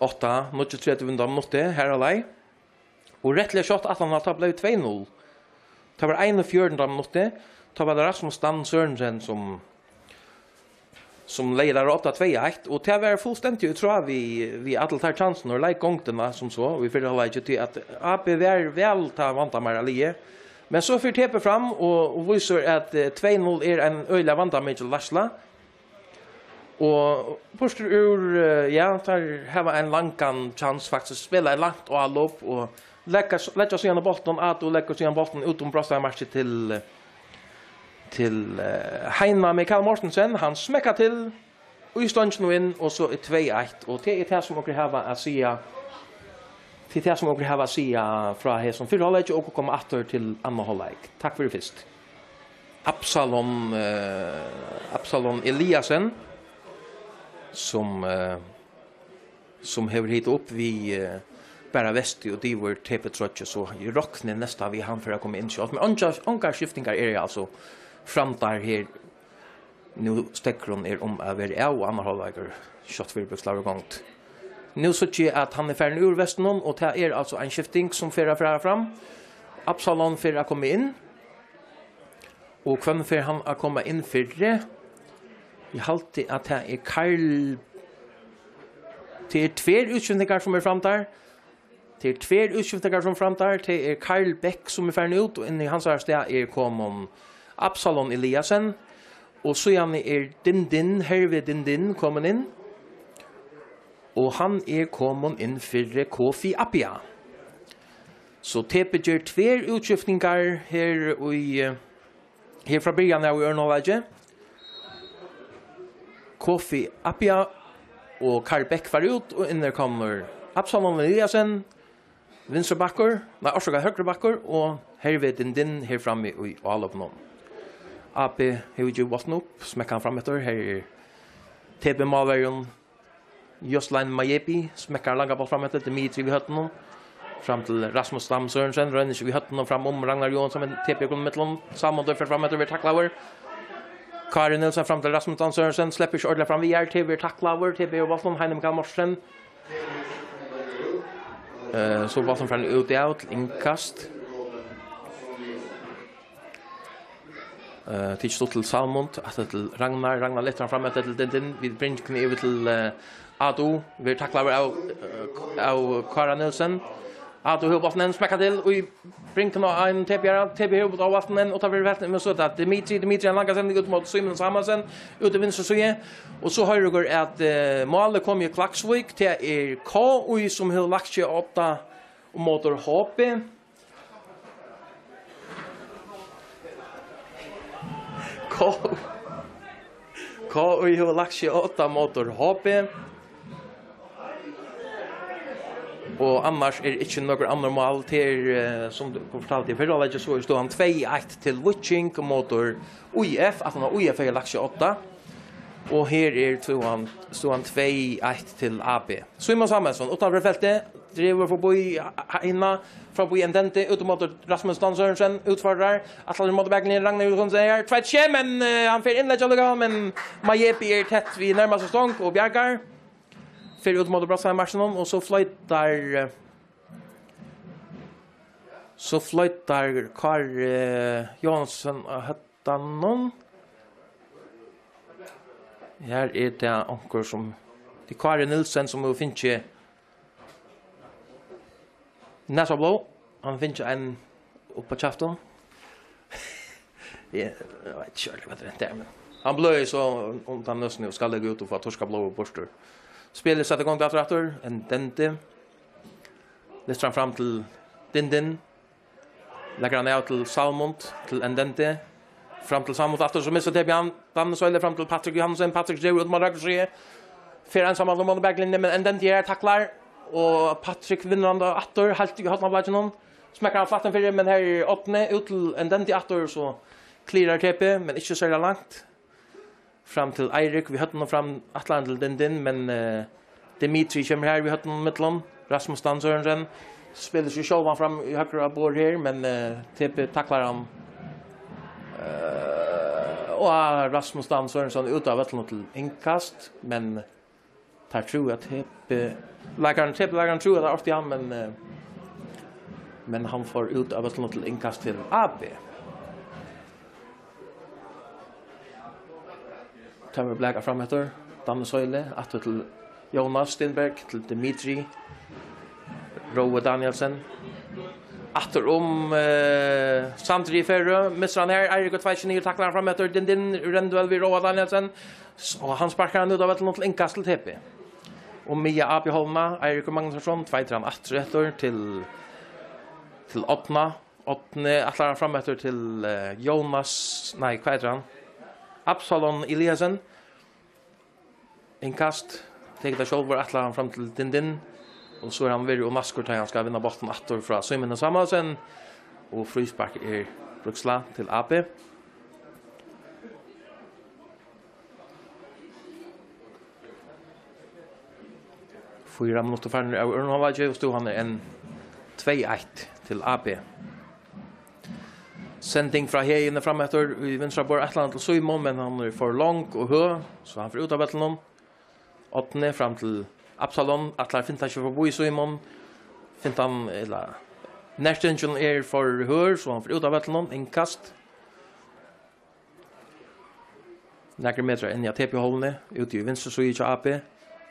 Átta, níggjuogtretivu minuttir, har á leið. Og rættiliga skjótt aftan á, tá bleiv tvey null. Tað var einogfjøruti minuttir, tá var tað Rasmus Dan Sørensen, sum, sum legði teir á odda, tvey eitt, og tað var fullstendiga í tráð við, við allar tær chansirnar og leikgongdina sum so, og í fyrra hálvleiki, tí at A B var væl tá vandamál at liða. Men so fer T B fram og, og vísir, at, eh, tvey null er ein øgiliga vandamikil leiðsla. Og burtur úr, eh, ja, teir hava ein langan chance, faktiskt, spæla eitt langt álop og leggja, leggja síðan bóltin at og leggja síðan bóltin út um brotstaðarmarkið til, til, eh, Heina Mikael Mortensen. Hann smekkar til í stongina og inn, og so er tvey eitt, og tað er tað, sum okur hava at siga, tað er tað, sum okur hava at siga frá hesum fyrra hálvleiki, og okur koma aftur til annan hálvleik. Takk fyri fyrst. Absalon, eh, Absalon Eliasen, sum, eh, sum hevur hitað upp við, eh, bara vestu og divur T B-troyggju, so eg rokni næstan við, hann fer at koma inn skjótt. Men ongar, ongar skiftingar eru altso framdar her. Nú steðgur hon er um at vera av, og annar hálvleikur skjótt fyri bókstavliga gongd. Nú síggi eg, at hann er farin úr vestinum, og tað er altso ein skifting, sum fer at fara fram. Absalon fer at koma inn. Og hvønn fer hann at koma inn fyri? Eg haldi, at tað er Karl. Tað er tvær útskiftingar, sum er framdar. Tað er tvær útskiftingar, sum framdar. Tað er Karl Bech, sum er farin út, og inn í hansara stað er komin Absalon Eliasen. Og síðani er Din Din, Herve Din Din, komin inn. Og hann er komin inn fyri Kofi Appiah. So T B ger tvær útskiftingar her í, eh, her frá byrjan av í øðrum hálvleiki. Kofi Appiah og Karl Bech fara út, og inn er komin Absalon Eliasen, vinstri bakkur, nei, orsaka, høgri bakkur, og Herve Din Din her frammi í álopinum. A B hevur givið bóltin upp, smekkar hann fram eftir, her er T B-málverjin Jostein Majepi, smekkar langa bolt fram eftir, Dimitri við høvdinum. Fram til Rasmus Dam Sørensen, roynir seg við høvdinum fram um Ragnar Johansson, men T B kemur millum. Salmon Døff fer fram eftir, verður taklaður. Kári Nielsen fram til Rasmus Dam Sørensen, sleppur ikki ordiliga fram við, T B verður taklaður, T B hevur bóltin, Heini Mikael Mortensen. Eh, so bóltin farin út, ja, til innkast. Eh, tikið stutt til Salmond, aftur til Ragnar. Ragnar lyftir hann fram eftir til Din Din. Við bringuni yvir til, eh, Ado. Verður taklaður av, eh, av Kára Nielsen. Ado hevur bóltin enn, smekkar til í bringuni á ein T B-ara. T B hevur bóltin enn, uttanfyri feltið, men so er tað Dimitri. Dimitri, ein langa sending út móti Símun Samuelsen, út í vinstru síðu. Og so hoyra okur, at, eh, málið kom í Klaksvík. Tað er K I, sum hevur lagt seg á odda móti H B. K-, K I hevur lagt seg á odda móti H B. Og annars er ikki nøkur annar mál. Tað er, eh, sum eg fortaldi í fyrra leiki, so er støðan tvey eitt til Víking móti I F, aftan á I F hevði lagt seg á odda. Og her er støðan, støðan tvey eitt til A B. Símun Samuelsson, uttan fyri feltið, dregur forbi Heina, forbi Ndendi, út móti Rasmus Dan Sørensen, útfordrar, ætlar móti baklinjuni, Ragnar Jónsson sigur, tveitt sjey, men, eh, hann fær innlegg allíkavæl, men Majepi er tætt við nærmastu stong og bjargar. Fer út móti brottsleiðamarkinum, og so floytar, eh, so floytar Kári, eh, Jónsson á høvdinum. Her er tað onkur sum, tað er Kári Nielsen sum hevur fingið nasablóð. Hann hevur fingið ein upp á kjaftin. Eg, eg veit ikki ordiliga hvat tað er, men hann bløðir so undan nøsini og skal liggja út og fáa turkað blóðið burtur. Spælið sett í gongd aftur, aftur. Ndendi. Lyftir hann fram til Dindin. Leggur hann av til Salmond, til Ndendi. Fram til Salmond aftur, so missir Tebian. Danne Søyle fram til Patrick Johansen. Patrick dregur út móti høgru síðu. Fer einsamallur móti baklinjuni, men Ndendi er taklar. Og Patrick vinnur hann tá aftur, heilt í hornaflakkinum. Smekkar hann flatt inn fyri, men her er Árni út til Ndendi aftur, so clearar T B, men ikki serliga langt. Fram til Eirik, við høvdinum fram, ætlar hann til Dindin, men, eh, Dimitri kemur her við høvdinum millum. Rasmus Dan Sørensen spælir seg sjálvan fram í høgra borð her, men, eh, T B taklar hann. Eh, og Rasmus Dan Sørensen út av vøllinum til innkast, men teir trúðu, at T B, leikarin, T B-leikarin trúði, at tað orti hann, men, eh, men hann fór út av vøllinum til innkast til A B. Tað verður blakað fram eftir. Danne Søyle, aftur til Jónas Stenberg, til Dimitri. Rói Danielsen. Aftur um, eh, Sandri í Føroyum. Missir hann her. Eirik og Tveitsen niður, taklar hann fram eftir. Dindin rennur væl við Róa Danielsen. S-, og hann sparkar hann út av vøllinum til innkast til T B. Og miðja A B-hálvuna, Eirik Magnusson, tveitar hann aftur eftir til, til Árna. Árni ætlar hann fram eftir til, eh, Jónas, nei, hvat eitur hann? Absalon Eliasen. Innkast, tekur tað sjálvur, ætlar hann fram til Dindin. Og so er hann verið og naskur, tá hann skal vinna bóltin aftur frá Símoni Samuelsen. Og fríspark er brúkslað til A B. Fýra minuttir farnir av øðrum hálvleiki, og støðan er enn tvey eitt til A B. Sending frá Heðini fram eftir í vinstra borð, ætlar hann til Símun, men hann er for long og høg, so hann fer út av vøllinum. Árni fram til Absalon, ætlar at finta seg forbi Símun. Fintan, ella, nertingin er for høg, so hann fer út av vøllinum, innkast. Nakrir metrar inn í A T P-hálvuni, úti í vinstru síðu hjá A B.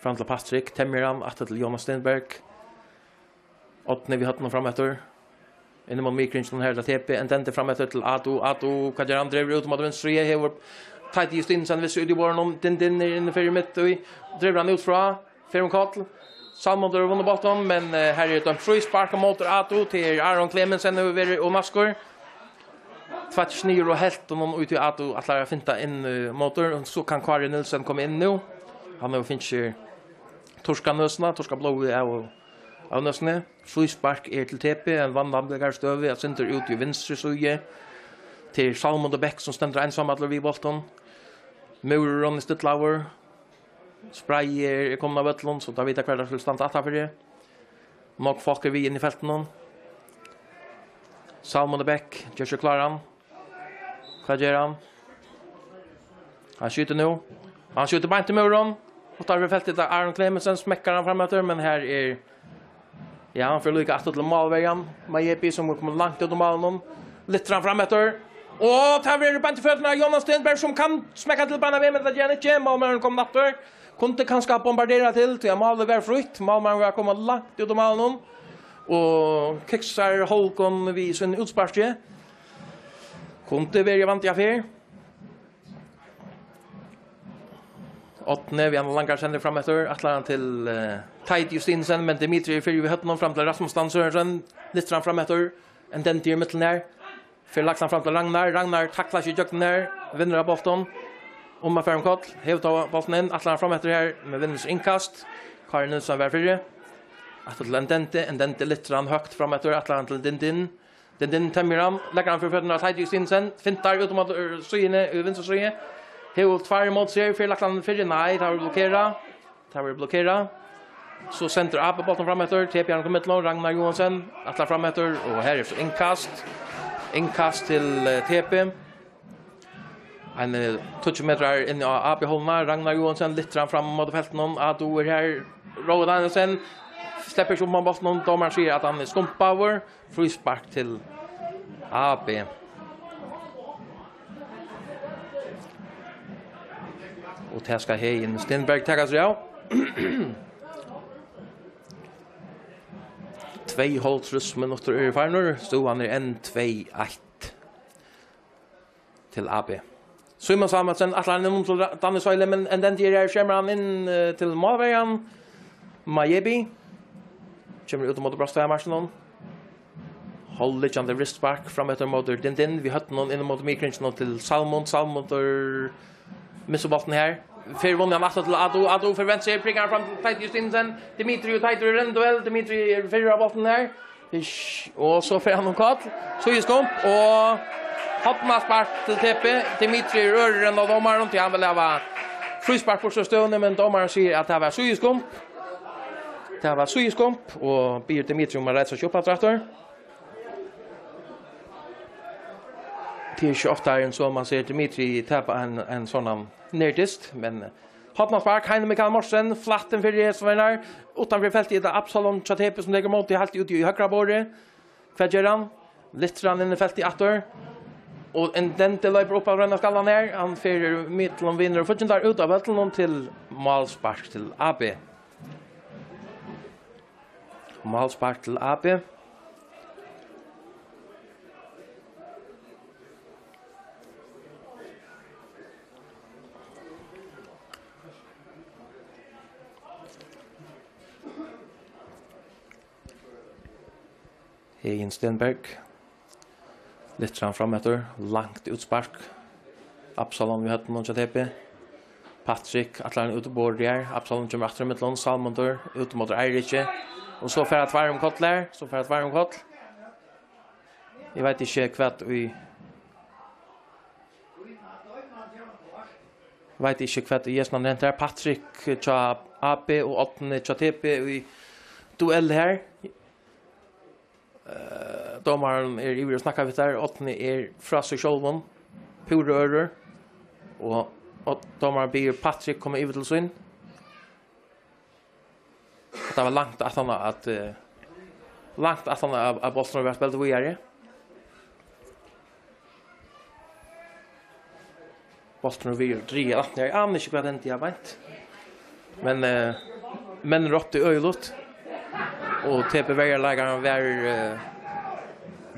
Fram til Patrick, temjir hann, aftur til Jónas Stenberg. Árni við høvdinum fram eftir. Inn ímóti miðkringinum, her er til A T P, Ndendi fram eftir til Adu. Adu, hvat ger hann? Dregur út móti vinstru síðu, hevur Teitur Justinussen við sær úti í borðinum. Dindin er inni fyri mitt í, dregur hann út frá. Fer um koll. Salmond hevur vunnið bóltin, men, eh, her er dømt fríspark móti Adu. Tað er Aron Klemetsen hevur verið og naskur. Tvættir niður og helt honum út í Adu, ætlar at finta inn, eh, móti. So kann Kári Nielsen koma inn nú. Hann hevur fingið turka nøsina, turka blóðið av, av nøsini. Fríspark er til T P, ein vandanligari støðu, eitt sindur út í vinstru síðu. Til Salmond Bech, sum stendur einsamallur við bóltin. Múrurin er stillaður. Spreiðið er, er komið á vøllin, so teir vita, hvar teir skulu standa aftanfyri. Nógv fólk er við inn í feltinum. Salmond Bech ger seg kláran. Hvat ger hann? Hann skjýtur nú. Hann skjýtur beint í múrin. Uttanfyri feltið, tá Aron Klemetsen smekkar hann fram eftir, men her er Ja, hann fer líka aftur til málverjan. Majepi, sum er komin langt út úr málinum. Lyftir hann fram eftir. Og tað verður beint í føturnar á Jónas Stenberg, sum kann smekka til beinanvegin, men tað ger hann ikki. Málmaðurin komin aftur. Kundi kanska bombardera til, tí at málið var frítt. Málmaðurin var komin langt út úr málinum. Og kiksar hálkan við sín útsparki. Kundi verið í vandi av her. Árni við ein langari sending fram eftir, ætlar hann til, eh, Teitur Justinussen, men Dimitri er fyrr við høvdinum fram til Rasmus Dan Sørensen, lyftir hann fram eftir, Ndendi í miðjuni her, fer lagt hann fram til Ragnar, Ragnar taklar seg ígjøgnum her, vinnur av bóltin, um at fara um koll, hevur tá bóltin inn, ætlar hann fram eftir her, men vinnur seg innkast, Kári Nielsen var fyrri. Aftur til Ndende, Ndende lyftir hann høgt fram eftir, ætlar hann til Dindin. Dindin temmir hann, leggur hann fyri føturnar á Teitur Justinussen, fintar út um, eh, síðuna, í vinstru síðu. Hevur tveir móti sær, fær lagt hann fyri, nei, tað verður blokkerað. Tað verður blokkerað. So sendir A B bóltin fram eftir, T P hann kom millum, Ragnar Johansen, ætlar fram eftir, og her er so innkast. Innkast til, eh, T P. Ein, eh, tíggju metrar inn á A B-hálvuna. Ragnar Johansen lyftir hann fram móti feltinum. Ado er her. Rói Danielsen sleppur ikki upp á bóltin. Dómarin sigur at hann er skumpaður. Fríspark til A B. Og tað skal Heðin Stenberg taka seg av. Tvey og hálvtrýss minuttir eru farnir. Støðan er enn tvey eitt til A B. Símun Samuelsen, ætlar hann inn til Ra-, Danny Søyle, men Ndende er her, skemar hann inn, eh, til málverjan. Majebi. Kemur út móti brotsteigamarkinum. Hálvliggjandi fríspark fram eftir móti Dindin. Við høvdinum inn móti miðkringinum til Salmond. Salmondur missir bóltin her. Fer vunnin hann aftur til Ado. Ado fer venstur, prikkar hann fram til Teitur Justinussen. Dimitri og Teitur er enn duell. Dimitri er fyrr á bóltin her. Ish. Og so fer hann um koll. Síðuskump og hornaspark til T P. Dimitri er ørur enn á dómaran, tí hann vil hava fríspark burtur úr støðuni, men dómarin sigur at tað var síðuskump. Tað var síðuskump, og biður Dimitri um at reisa seg upp aftur, aftur. Tað er ikki ofta, ein so man sær Dimitri tapa ein, ein sånn nærdyst, men, eh, hornaspark, Heini Mikael Morsen, flatt inn fyri hesum her. Uttanfyri feltið er tað Absalon hjá T P sum tekur mótið heilt út í høgra borði. Hvat ger hann? Lyftir hann inn í feltið aftur. Og Ndende loypur upp av rønna skallan her. Hann fer í millum vinir og fíggindar út av vøllinum til málspark til A B. Málspark til A B. Heðin Stenberg. Lyftir hann fram eftir. Langt útspark. Absalon við høvdinum hjá T P. Patrick ætlar hann út í borðið her. Absalon kemur aftur í millum. Salmundur út móti Eiriki. Og so fara tveir um koll her. So fara tveir um koll. Eg veit ikki hvat í, veit ikki hvat í Jesus hann hentar. Patrick hjá A B og Árni hjá T P í duell her. Eh, dómarin er yvir og snakkar við teir. Árni er frá seg sjálvum, púra ørur. Og, og dómarin biður Patrick koma yvir til sín. Tað var langt aftan á at, eh, langt aftan á at, at bólturin var spældur víðari. Bólturin við driga aftan her. Eg ani ikki hvat hendi har beint. Men, eh, menn róptu øgiligt. Og T P-verjuleikarin var, eh,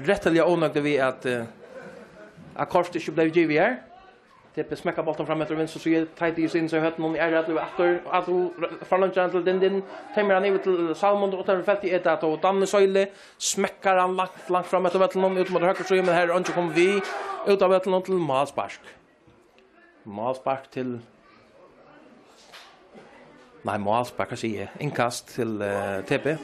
rættiliga ónøgdur við at, eh, at kort ikki bleiv givið her. T P smekkar bóltin fram eftir vinstru síðu. Teitur Justinussen í høvdinum, er rættiliga aftur. Ado forlongir hann til Dindin. Temmir hann yvir til Salmond, og uttanfyri feltið er tað tó Danny Søyle. Smekkar hann langt, langt fram eftir vøllinum, út móti høgru síðu, men her er eingin komin við. Út av vøllinum til málspark. Málspark til, nei, málspark, hvat sigi eg? Innkast til, eh, T P.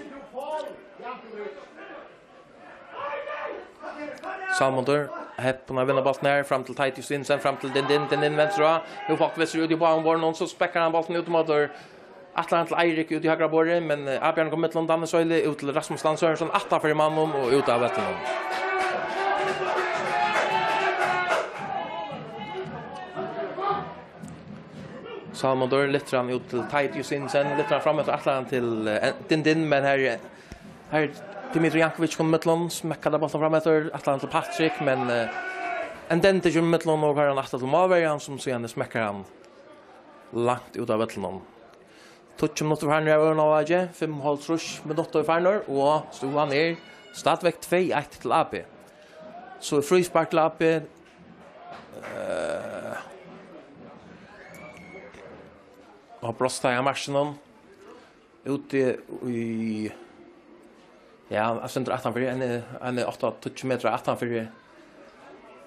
Salmundur, heppin at vinna bóltin her, fram til Teitur Justinussen, fram til Dindin, Dindin venstra. Nú fólk vissi út í báðum borðunum, so smekkar hann bóltin út móti, ætlar hann til Eirik út í høgra borði, men, eh, avbjóðing kom millum Danny Søyle, út til Rasmus Dan Sørensen, aftan fyri mannin og út av vøllinum. Salmundur lyftir hann út til Teitur Justinussen, lyftir hann fram eftir, ætlar hann til, eh, Dindin, men her, her er Dimitri Jankovic kom millum, smekkar tað bóltin fram eftir, ætlar hann til Patrick, men, eh, Ndende kemur millum og fær hann aftur til málverjan, sum síðani smekkar hann langt út av vøllinum. Tíggju minuttir farnir av øðrum hálvleiki, fimmoghalvtrýss minuttir farnir, og støðan er stadigvæk tvey eitt til A B. So er fríspark til A B, eh, á brotsteigamarkinum. Úti í, ja, hann stendur aftan fyri, ein, ein átta, tíggju metrar aftan fyri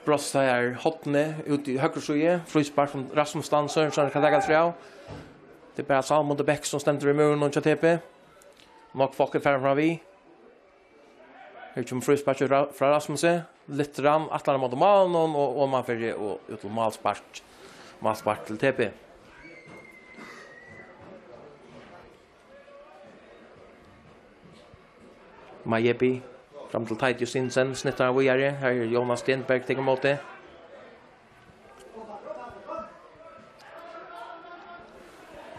brotsteigarhornið, úti í høgru síðu. Fríspark sum Rasmus Dan Sørensen kann taka seg av. Tað er bara Salmundur Bech sum stendur í múrinum hjá T P. Nógv fólk er farin fram við. Her kemur fríspark frá, frá Rasmusi. Litran ætlar móti málinum og oman fyri og út til málspark. Málspark til T B. Majepi fram til Teit Justinsen, snittar hann víðari. Her er Jónas Stenberg, tekur móti.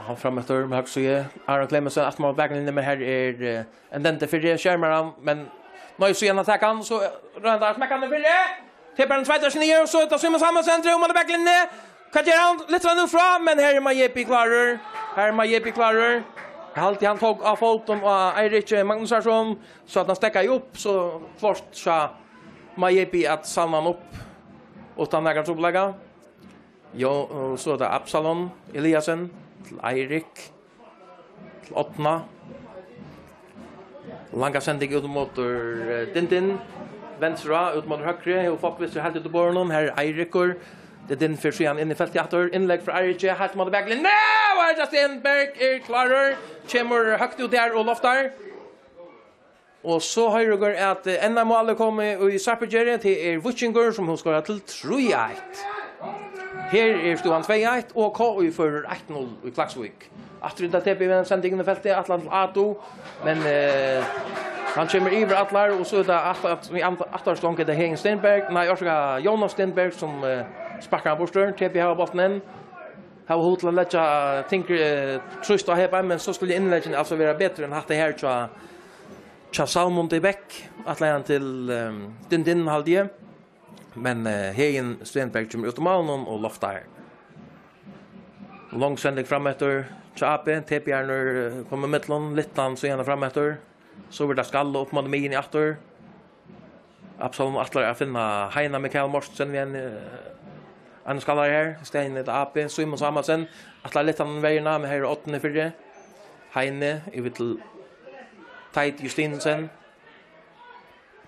Hann fram eftir við høgru síðu. Aron Clemensen aftur móti baklinjuni, men her er, eh, Ndidi fyri, skermar hann, men nei, so gjørdi hann, so roynir hann at smekka hann fyri. Tekur hann tveita sinni, og so er tað Símun Samuelsen, dregur móti baklinjuni. Hvat ger hann? Litran út frá, men her er Majepi klárur. Her er Majepi klárur. Eg haldi, hann tók av fótum á Eirik Magnúsarson, so at hann steðgaði upp, so klárt sá Majepi at savna hann upp uttan nakran trupulleika. Jú, og so er tað Absalon Eliasen til Eirik, til Árna. Langa sending út móti, eh, Dindin. Venstra út móti høgru, hevur fólk við sær heilt út í borðinum. Her er Eirikur. Dindin fer síðan inn í feltið aftur. Innlegg frá Eiriki, heilt móti baklinjuni. Nei, og Eiriki Stenberg er klárur. Kemur høgt út her og loftar. Og so hoyra okur, at, eh, enn eitt mál er komið í Sarpugerði. Tað er Víkingur, sum hevur skorað til trý eitt. Her er støðan tvey eitt, og K Í førir eitt null í Klaksvík. Aftur er tað T B við eina sending inn í feltið, ætlan til Ado, men, eh, hann kemur yvir allar, og so er tað aftur, í and-, aftarstongu er tað Heðin Stenberg, nei, orsaka, Jónas Stenberg, sum, eh, sparkar hann burtur. T B hava bóltin inn. Hava hug til at leggja tyngri, eh, trýst á Heðin, men so skulu innleggini altso vera betri enn hatta her hjá hjá Salmund í Bekk, ætlaði hann til, ehm, Dindin, haldi eg. Men, eh, Heðin Stenberg kemur út um málinum og loftar. Long sending fram eftir hjá A B, T B-arnir, eh, koma í millum, Littan síðan fram eftir. So verður tað skalla upp móti miðjuni aftur. Absalon ætlar at finna Heina Mikael Mortensen við ein, eh, ein skallari her. Í staðin er tað A B, Símun Samuelsen. Ætlar Littan verjuna, men her er Árni fyri. Heini, yvir til Teit Justinsen.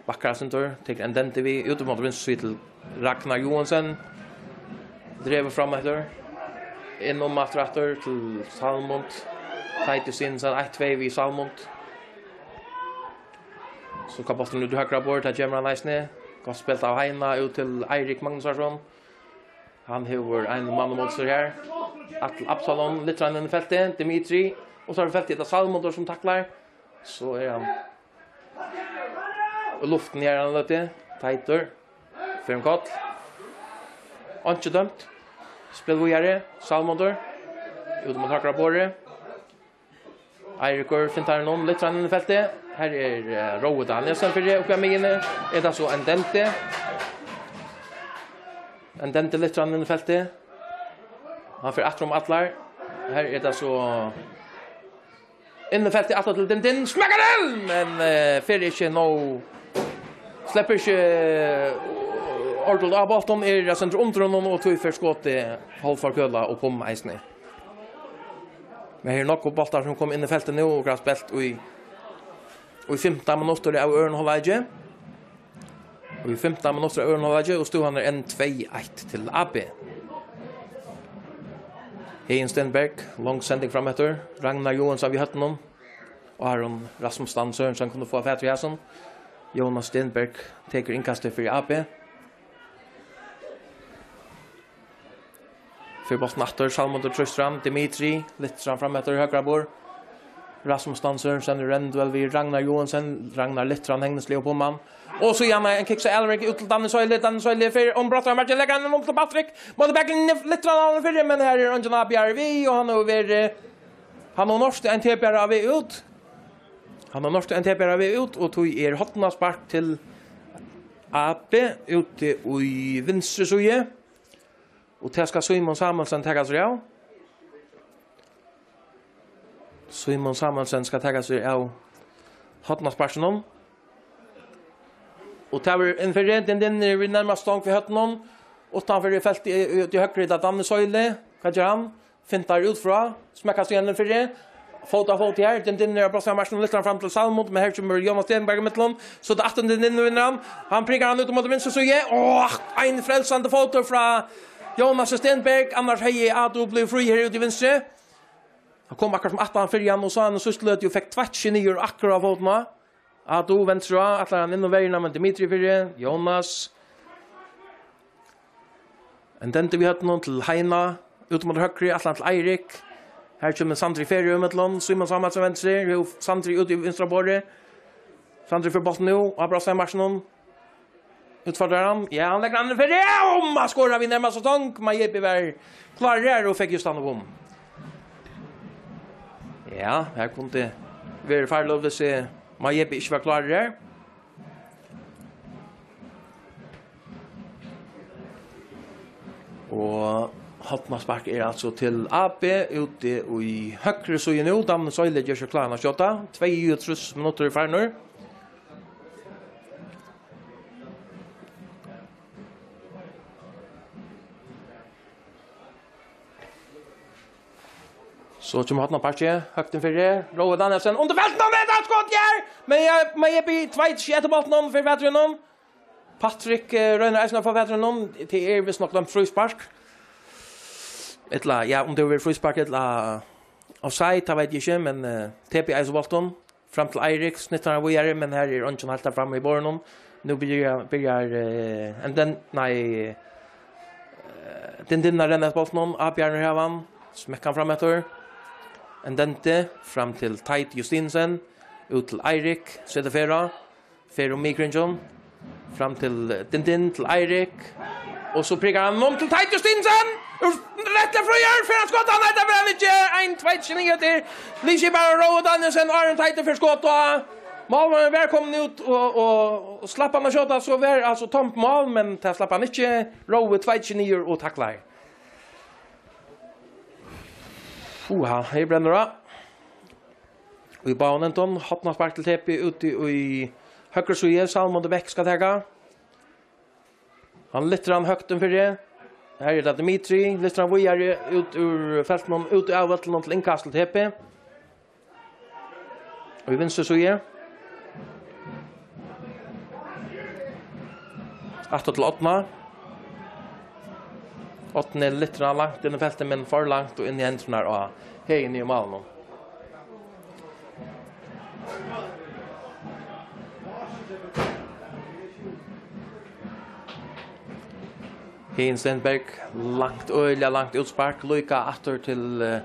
Bakkar eitt sindur, tekur Ndidi við, út móti vinstru síðu til Ragnar Joensen. Dregur fram eftir. Inn um aftur, aftur til Salmund. Teit Justinsen, eitt tvey við Salmund. So kann bólturin út í høgra borð, tað kemur hann eisini. Gott spælt av Heina, út til Eirik Magnúsarson. Hann hevur ein mann ímóti sær her. At-, Absalon, Litran inn í feltið, Dimitri, og so er feltið, tað er Salmundur sum taklar. So er hann í luftini her, hann løti. Teitur. Fer um koll. Einki dømt. Spæl víðari. Salmundur. Út um høgra borðið. Eirikur fintar hann um, Litran inn í feltið. Her er, eh, Rói Danielsen fyri uppi á miðjuni. Er tað so Ndidi? Ndidi, Litran inn í feltið. Hann fer aftur um allar. Her er tað so inn í feltið, aftur til Dindin. Smekkar til! Men, eh, fer ikki nóg. Sleppur ikki, eh, ordiliga av bóltin. Er eitt sindur undir honum, og tí fer skotið hálvforkølað upp um eisini. Men her eru nógvir bóltar sum koma inn í feltið nú, og hava spælt í, í fimtan minuttir av øðrum hálvleiki. Og í fimtan minuttir av øðrum hálvleiki, og støðan er enn tvey eitt til A B. Heðin Stenberg, long sending fram eftir. Ragnar Joensen við høvdinum. Aron Rasmus Stand Sørensen kundi fáa fatur í hasum. Jónas Stenberg tekur innkastið fyri A B. Fer bóltin aftur, Salmundur trýstir fram, Dimitri, Litran fram eftir, høgra borð. Rasmus Stand Sørensen í reyndum duell við Ragnar Joensen, Ragnar Litran hegnisliga upp um hann. Og so Janne, ein kick, so Elrik út til Danny Søyli, Danny Søyli fer um brottsmarkin, leggur hann um til Patrick, móti baklinjuni, Litran hann fyri, men her er eingin A B-ari við, og hann hevur verið, hann hevur norskt ein T B-ara við út. Hann hevur norskt ein T B-ara við út, og tí er hornaspark til A B úti í vinstru síðu. Og tað skal Símun Samuelsen taka sær av. Símun Samuelsen skal taka sær av hornasparkinum. Og tað verður inn fyri, Dindin er við nærmast stong við høvdinum. Uttanfyri feltið, í, í, í høgru, er tað Danny Søyli. Hvat ger hann? Fintar út frá, smekkar síðan inn fyri. Fót á fót her, Dindin er á brottsmarkinum, lyftir hann fram til Salmund, men her kemur Jónas Stenberg í millum. So er tað aftur Dindin, vinnur hann. Hann prikar hann út móti vinstru síðu. Áh, ein frelsandi fótur frá Jónas Stenberg, annars hevði Ado blivið frí her úti í vinstru. Hann kom akkurát sum aftan fyri hann og sá hann í síðstu løtu og fekk tveitt seg niður akkurát á fótina. Adu venstra, ætlar hann inn á verjuna, men Dimitri fyri, Jónas. Ein dendi við høvdinum til Heina, út móti høgru, ætlar hann til Eirik. Her kemur Sandri Ferø í millum, Símun Samuelsen venstre, jú, Sandri út í vinstra borði. Sandri fær bóltin nú, á Brasteinmarkinum. Útfordrar hann. Ja, hann leggur hann fyri. Ja, og man skorar við nærmast og tong. Majepi var klár her og fekk just hann upp um. Ja, her kundi verið farligt, hvis, eh, Majepi ikki var klár her. Og hornaspark er altså til A B úti í høgru síðu nú. Dammi Søyle ger seg kláran at skjóta. Tveyogtrýss minuttir farnir. So kemur hornasparkið, høgt inn fyri, Rói Danielsen, undir feltinum, og tað er eitt skot her! Men ja, men eg byrji tveit, ikki eftir bóltinum, fyri Vætrinum. Patrick, eh, roynir eisini at fáa Vætrinum, tað er vist nokk dømt fríspark. Ella, ja, um tað verður fríspark, ella offside, tað veit eg ikki, men, eh, T B eigur bóltin. Fram til Eirik, snittar hann víðari, men her er eingin heilt frammi í borðinum. Nú byrjar, byrjar, eh, ein den, nei, eh, Din Din at renna eftir bóltinum, avbjarnir hava hann, smekkar hann fram eftir. Ein dendi, fram til Teit Justinsen, út til Eirik, setur ferð á, fer um miðkringin, fram til, eh, Din Din, til Eirik. Og so prikar hann um til Teit Justinsen. Úr rættiliga fríur, fer hann skot, nei, tað fer hann ikki. Ein tveit seg niður eftir. Liðskiparin Rói Danielsen, áðrenn Teitur fær skot, og málmaðurin var komin út, og, og, og slapp hann at skjóta, so var altso tómt mál, men tað slapp hann ikki. Rói tveit seg niður og taklar. Puha, her brennur tað. Í báðum endum, hornaspark til T B úti í høgru síðu, Salmon Bech skal taka. Hann lyftir hann høgt um fyri. Her er tað Dimitri, lyftir hann víðari út úr feltinum, út av vøllinum til innkast til T B. Og í vinstru síðu. Aftur til Árna. Árni lyftir hann langt inn í feltið, men for langt og inn í hendurnar á Heðin í málinum. Heðin Stenberg, langt, øgiliga langt útspark, líka aftur til, eh,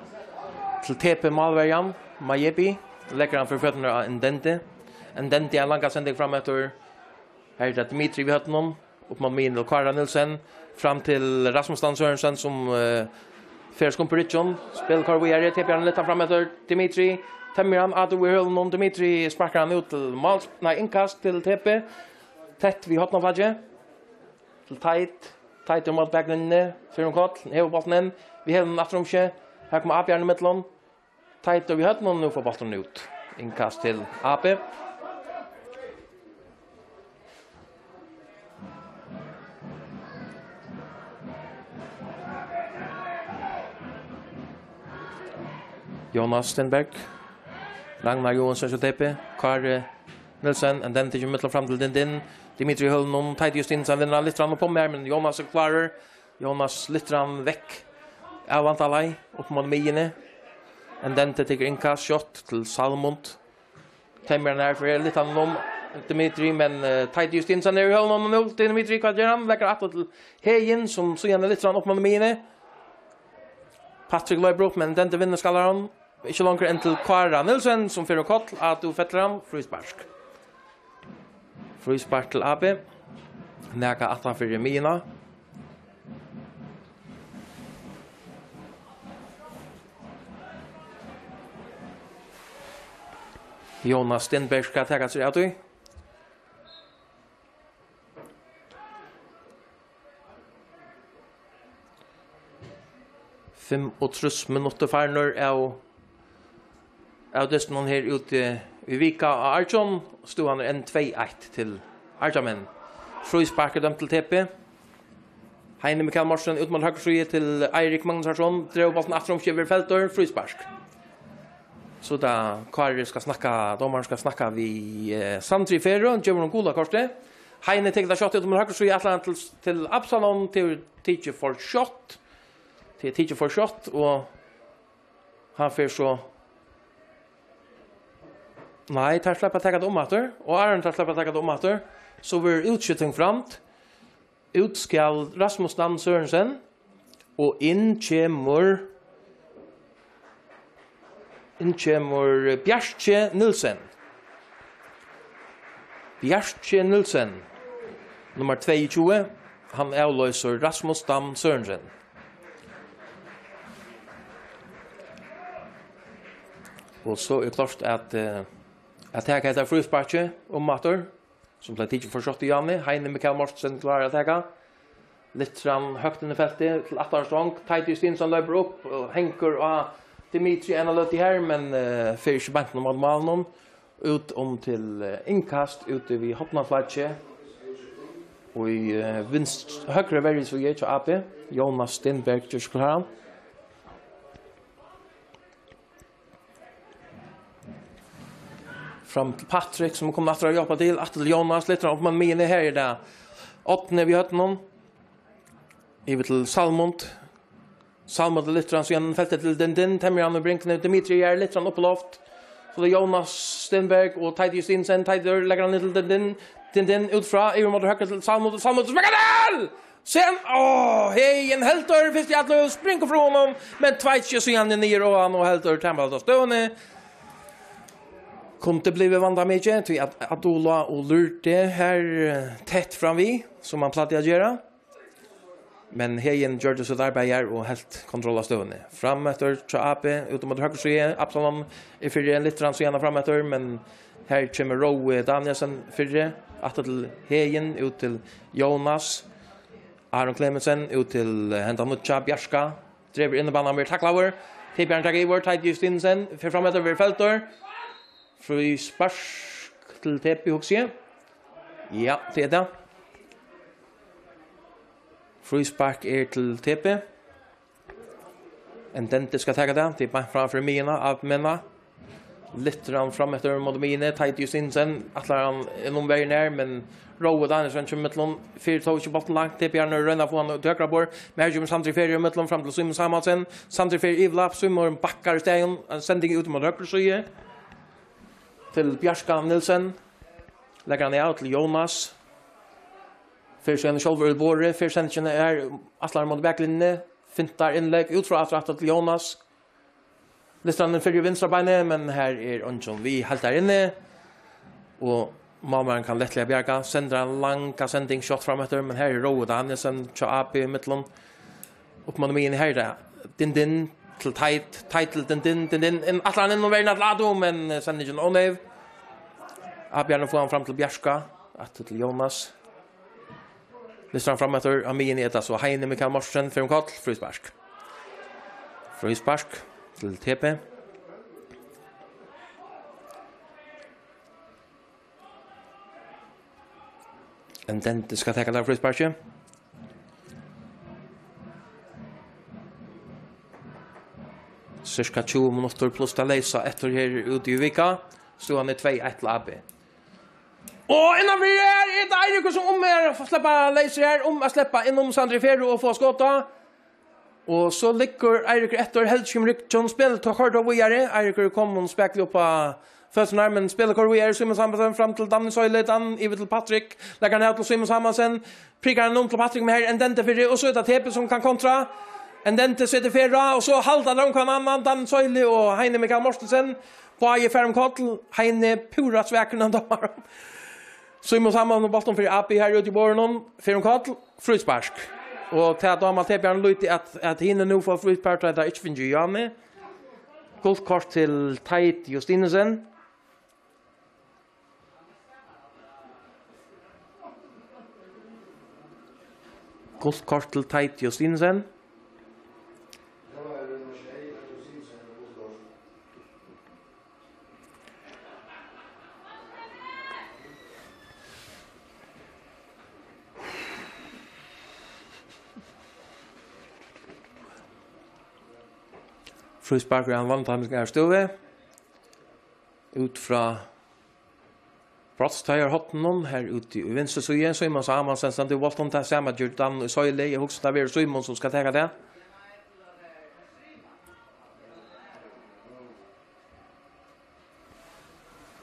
til T B málverjan, Majepi, leggur hann fyri føturnar á Ndendi. Ndendi, ein langa sending fram eftir. Her er tað Dimitri við høvdinum, upp móti miðjuni til Kára Nielsen, fram til Rasmus Dan Sørensen, sum, eh, fer skump í ryggin, spælir Kára víðari, T B hann lyftir fram eftir, Dimitri, temmir hann, Adu við høvdinum, Dimitri sparkar hann út til mál, nei, innkast til T B, tætt við hornaflakið, til Teit, Teit er móti baklinjuni, fer um koll, hevur bóltin inn, við hælinum aftur um seg, her kemur Avbjarnir ímillum, Teitur við høvdinum, nú fær bólturin út. Innkast til A B. Jónas Stenberg. Ragnar Joensen hjá T B. Kári Nielsen, Ndendi í millum fram til Din Din. Dimitri í høvdinum, Teitur Justinsen vinnur hann, lyftir hann upp um her, men Jónas er klárur. Jónas lyftir hann vekk av Vanda Leið, upp móti miðjuni. Ndendi tekur innkast, skjótt til Salmon. Temmir hann her fyri, lyftir hann um Dimitri, men, eh, Teitur Justinsen er í høvdinum nú til Dimitri, hvat ger hann? Leggur aftur til Heðin, sum síðani lyftir hann upp móti miðjuni. Patrick loypur upp, men Ndendi vinnur skallaran. Ikki longur enn til Kára Nielsen, sum fer um koll, Adu fellir hann, fríspark. Fríspark til A B. Nakað aftan fyri miðjuna. Jónas Stenberg skal taka seg av tí. Fimmogtrýss minuttir farnir av, av dystinum her úti í Vika á Argjum. Støðan er enn tvey eitt til Argjamenn. Fríspark er dømt til T B. Heini Mikael Morsen út móti høgru síðu til Eirik Magnusson. Dregur bóltin aftur um, skjevur feltur. Fríspark. So tá Kári skal snakka, dómarin skal snakka við, eh, Sandri Ferø, gevur honum gula kortið. Heini tekur tað skjótt út um høgru síðu, ætlar hann til, til Absalon, til, til for skjótt. Til, til for skjótt, og Hann fer so. Nei, teir sleppa at taka tað um aftur. Og áðrenn teir sleppa at taka tað um aftur, so verður útskifting framd. Út skal Rasmus Dan Sørensen, og inn kemur, inn kemur Bjarki Nielsen. Bjarki Nielsen, nummar tveyogtjúgu, hann avloysir Rasmus Dan Sørensen. Og so er klárt at, eh, at taka hetta frísparkið um aftur, sum bleiv tikið for skjótt í áðni. Heini Mikael Mortensen klárar at taka. Littran høgt inn í feltið til aftara strong. Teitur Stinsen loypur upp og hengur á Dimitri eina løtu her, men, eh, fer ikki beint inn móti málinum. Út um til, eh, innkast úti við hornaflagið. Og í, eh, vinst-, høgru verjusíðu hjá A B. Jonas Stenberg ger seg kláran. Fram til Patrik, sum er komin aftur at hjálpa til. Aftur til Jonas, Littran upp móti miðjuni. Her er tað Árni við høvdinum. Yvir til Salmond. Salmond til Littran, síðan feltið til Dindin. Temur hann í bringuni. Dimitri er Littran upp á loft. So er tað Jonas Stenberg og Teitur Stinsen. Teitur leggur hann inn til Dindin. Dindin út frá, yvir móti høgru til Salmond. Salmond smekkar til! Sen, á, Heðin heldur fyrst í allu, springur frá honum, men tveitt ikki síðan niður á hann og heldur tað á støðuni. Kundi blivið vandamikið, tí at Abdullah og Lurte her, eh, tætt fram við, sum hann plagdi at gera. Men Heðin gjørdi sítt arbeiði her og helt kontroll av støðuni. Frameftir hjá A B, út móti høgru síðu, Absalon er fyri ein Littran síðan frameftir, men her kemur Rói Danielsen fyri, aftur til Heðin, út til Jonas. Aron Klemetsen út til, eh, henda nýggja Bjarka. Dregur inn á banan, verður taklaður. Teparin tekur yvir, Teitur Stinsen fer fram eftir, verður feltur. Fríspark til T B, hugsi eg. Ja, tað er tað. Fríspark er til T B. Ndidi skal taka tað. Tað er beint fram fyri miðjuna, av menna. Littran fram eftir móti miðjuni. Teitur Stinsen ætlar hann inn um vegin her, men Rói Danielsen kemur millum. Fer tó ikki bóltin langt. T B roynir at fáa hann út í høgra borð. Men her kemur Sandri Ferry í millum fram til Símun Samuelsen. Sandri Ferry yvirlapp. Símun bakkar í staðin. Ein sending út móti høgru síðu. Til Bjarka Nielsen. Leggur hann av til Jonas. Fer síðan sjálvur í borðið. Fer sendingin her. Ætlar móti baklinjuni. Fintar innlegg út frá aftur, aftur til Jonas. Listrarnir fyri vinstra beinið, men her er eingin við heilt har inni. Og málmaðurin kann lættliga bjarga. Sendir ein langa sending, skjótt fram eftir, men her er Rói Danielsen hjá A B í millum. Upp móti miðjuni, her er tað Dindin til Teit, Teit til Dindin, Dindin inn, ætlar hann inn um verjuna til Ado, men, eh, sendingin óneyv. A B roynir at fáa hann fram til Bjarka, aftur til Jonas. Listrar hann fram eftir, á miðjuni er tað so Heini Mikael Mortensen, fer um koll, fríspark. Fríspark til T B. Ndidi skal taka tað frísparkið. Sirka tjúgu minuttir pluss tað leysa eftir her úti í Vika. Støðan er tvey eitt til A B. Og innanfyri her er tað Eirikur, sum um er at sleppa leysur her, um at sleppa inn um Sandri Ferro og fáa skot á. Og so liggur Eirikur eftir, heldur ikki um rygg, John spælir, tá koyrir tað víðari. Eirikur er komin spakuliga upp á føturnar, men spælir, koyrir víðari, Símun Samuelsen fram til Danny Søyli, Dan yvir til Patrik, leggur hann av til Símun Samuelsen, prikar hann um til Patrik, men her er Ndidi fyri, og so er tað T B sum kann kontra. Ndidi setir ferð á, og so halda teir um hvønn annan, Danny Søyli og Heini Mikael Mortensen. Báðir fara um koll, Heini púra svakur, hann dømar. Símun Samuelsen og bóltin fyri A B her úti í borðinum, fer um koll, fríspark. Og tað dámar T B lítið at, at hini nú fáa fríspark, tá teir ikki fingu hjørni. Gult kort til Teit Justinussen. Gult kort til Teit Justinussen. Fríspark í ein vandamikla støðu. Út frá brotsteigahorninum, her úti í vinstru síðu. Símun Samuelsen stendur við bóltin, tað sama ger Dan í Søyli. Eg hugsi, tað verður Símun, sum skal taka tað.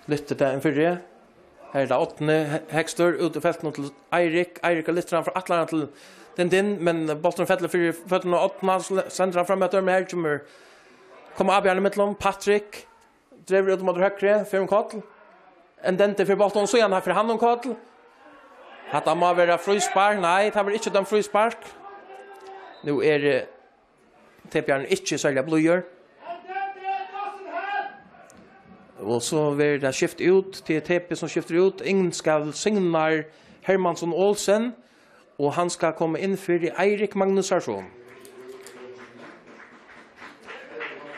Lyftir tað inn fyri. Her er tað Árni He-, Hekster út í feltinum til Eirik. Eirik er lyftir hann frá, ætlar hann til Dindin, men bólturin fellur fyri føturnar á Árna, sl-, sendir hann fram eftir, men her kemur, koma avbjararnir ímillum. Patrik dregur út móti høgru, fer um koll. Ndidi fyri bóltin, síðan hann fer hann um koll. Hatta má vera fríspark. Nei, tað var ikki dømt fríspark. Nú er, eh, T P-arin ikki serliga blíður. Og so verður tað skift út, til T P sum skiftir út. Inn skal Signar Hermansson Olsen, og hann skal koma inn fyri Eirik Magnusarson.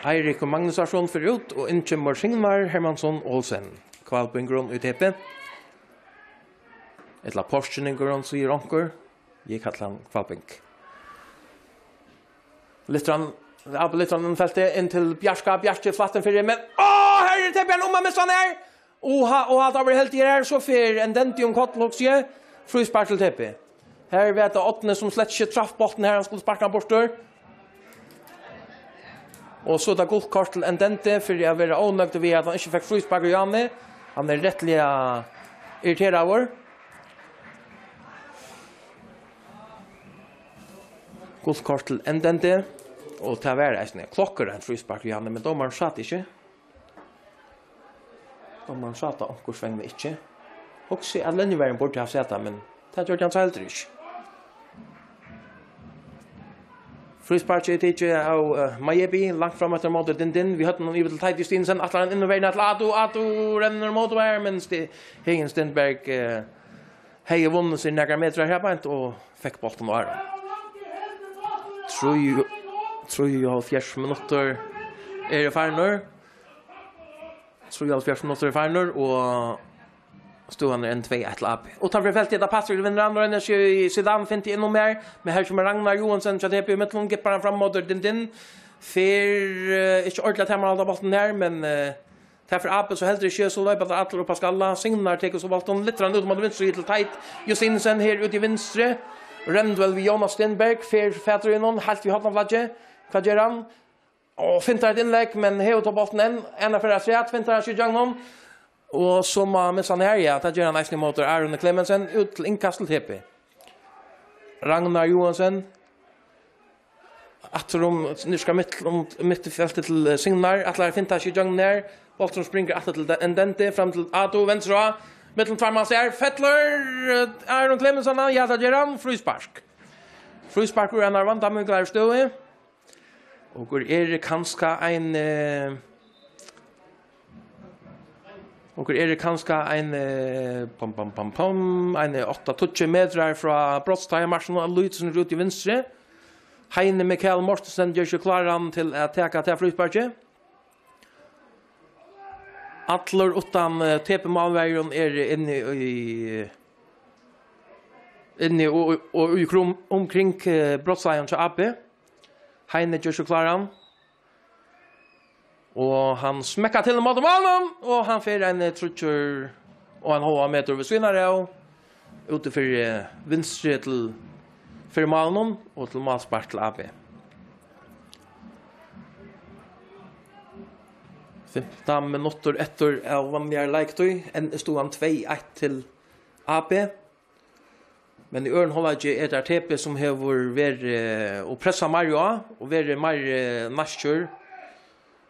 Eirik Magnusarson fer út, og inn kemur Signar Hermansson Olsen. Hvalbingurin í T P. Ella Porkeringurin, sigur onkur. Eg kalli hann Hvalbing. Lyftir hann, Abe lyftir hann um feltið, inn til Bjarka, Bjarki flættin fyri, men, á, her er T P-arin um at missa hann her! Og ha-, og alt over heldig her, so fer Ndidi um koll, hugsi eg. Fríspark til T P. Her var tað Árni, sum slett ikki traff bóltin her, hann skuldi sparka hann burtur. Og so er tað gult kort til Ndidi fyri at vera ónøgdur við, at hann ikki fekk fríspark í Jani. Hann er rættiliga irriteraður. Gult kort til Ndidi. Og tað var eisini klokkureint fríspark í Jani, men dómarin sá tað ikki. Dómarin sá tað onkursvegna ikki. Hugsi, at linjuverjin burdi havt sæð tað, men tað gjørdi hann so heldur ikki. Frísparkið er tikið av, eh, Majebi, langt fram eftir móti Dindin. Vit høvdu hann yvir til Teitur Justinussen, ætlar hann inn og verjuna til Adu. Adu rennur móti her, men Sti-, Heðin Stenberg, eh, hevði vunnið seg nakrar metrar her beint og fekk bóltin á. Trý, trýoghálvfjerðs minuttir eru farnir. Trýoghálvfjerðs minuttir eru farnir, og støðan er enn tvey eitt til A B. Og tá fyri feltið, tá Patrik vinnur hann, roynir seg í Zidane, fint inn um her, men her kemur Ragnar Johansen, hjá T P í millum, gippar hann fram móti Dindin, fer, eh, ikki ordiliga at tamarhalda bóltin her, men, eh, tað fer A B so heldur ikki, so loypa teir allir upp á skalla, Signar tekur so bóltin, lyftir hann út móti vinstru til Teitur Justinussen her úti í vinstru, rennur væl við Jonas Stenberg, fer fatur í honum, heilt í hornaflagið, hvat ger hann? Og fintar eitt innlegg, men hevur tá bóltin enn, enn at fara afturat, fintar hann seg ígjøgnum. Og so má hann missa hann her, ja, tað ger hann eisini móti Aroni Clemensen, út til innkast til T P. Ragnar Johansen. Aftur um, nú skal mitt, um mitt felt til, eh, Signar, ætlar at finta seg ígjøgnum her. Bólturin springur aftur til Ndidi, fram til Adu, venstra. Millum tveir manns her, fellur, eh, Aron Clemensen, ja, tað ger hann, fríspark. Fríspark úr einari vandamikilari støðu. Okur eru kanska ein, eh, okur eru kanska ein, eh, pom, pom, pom, pom, ein átta tíggju metrar frá brotsteigin, Martin Lútsen út í vinstru. Heini Mikael Mortensen ger seg kláran til at taka tað frísparkið. Allir uttan, eh, T P-málverjin eru inni í, inni og, og í krum, umkring, eh, brotsteigin hjá A B. Heini ger seg kláran. Og hann smekkar til móti málinum, og hann fer ein, eh, tríggjar og ein hálvan metur við síðuna av, úti fyri, eh, vinstru til, fyri málinum og til málspark til A B. Fimtan minuttir eftir av vanligari leiktíð, enn er støðan tvey eitt til A B. Men í øðrum hálvleiki er tað T P, sum hevur verið og pressað meira á, og verið meira næstur.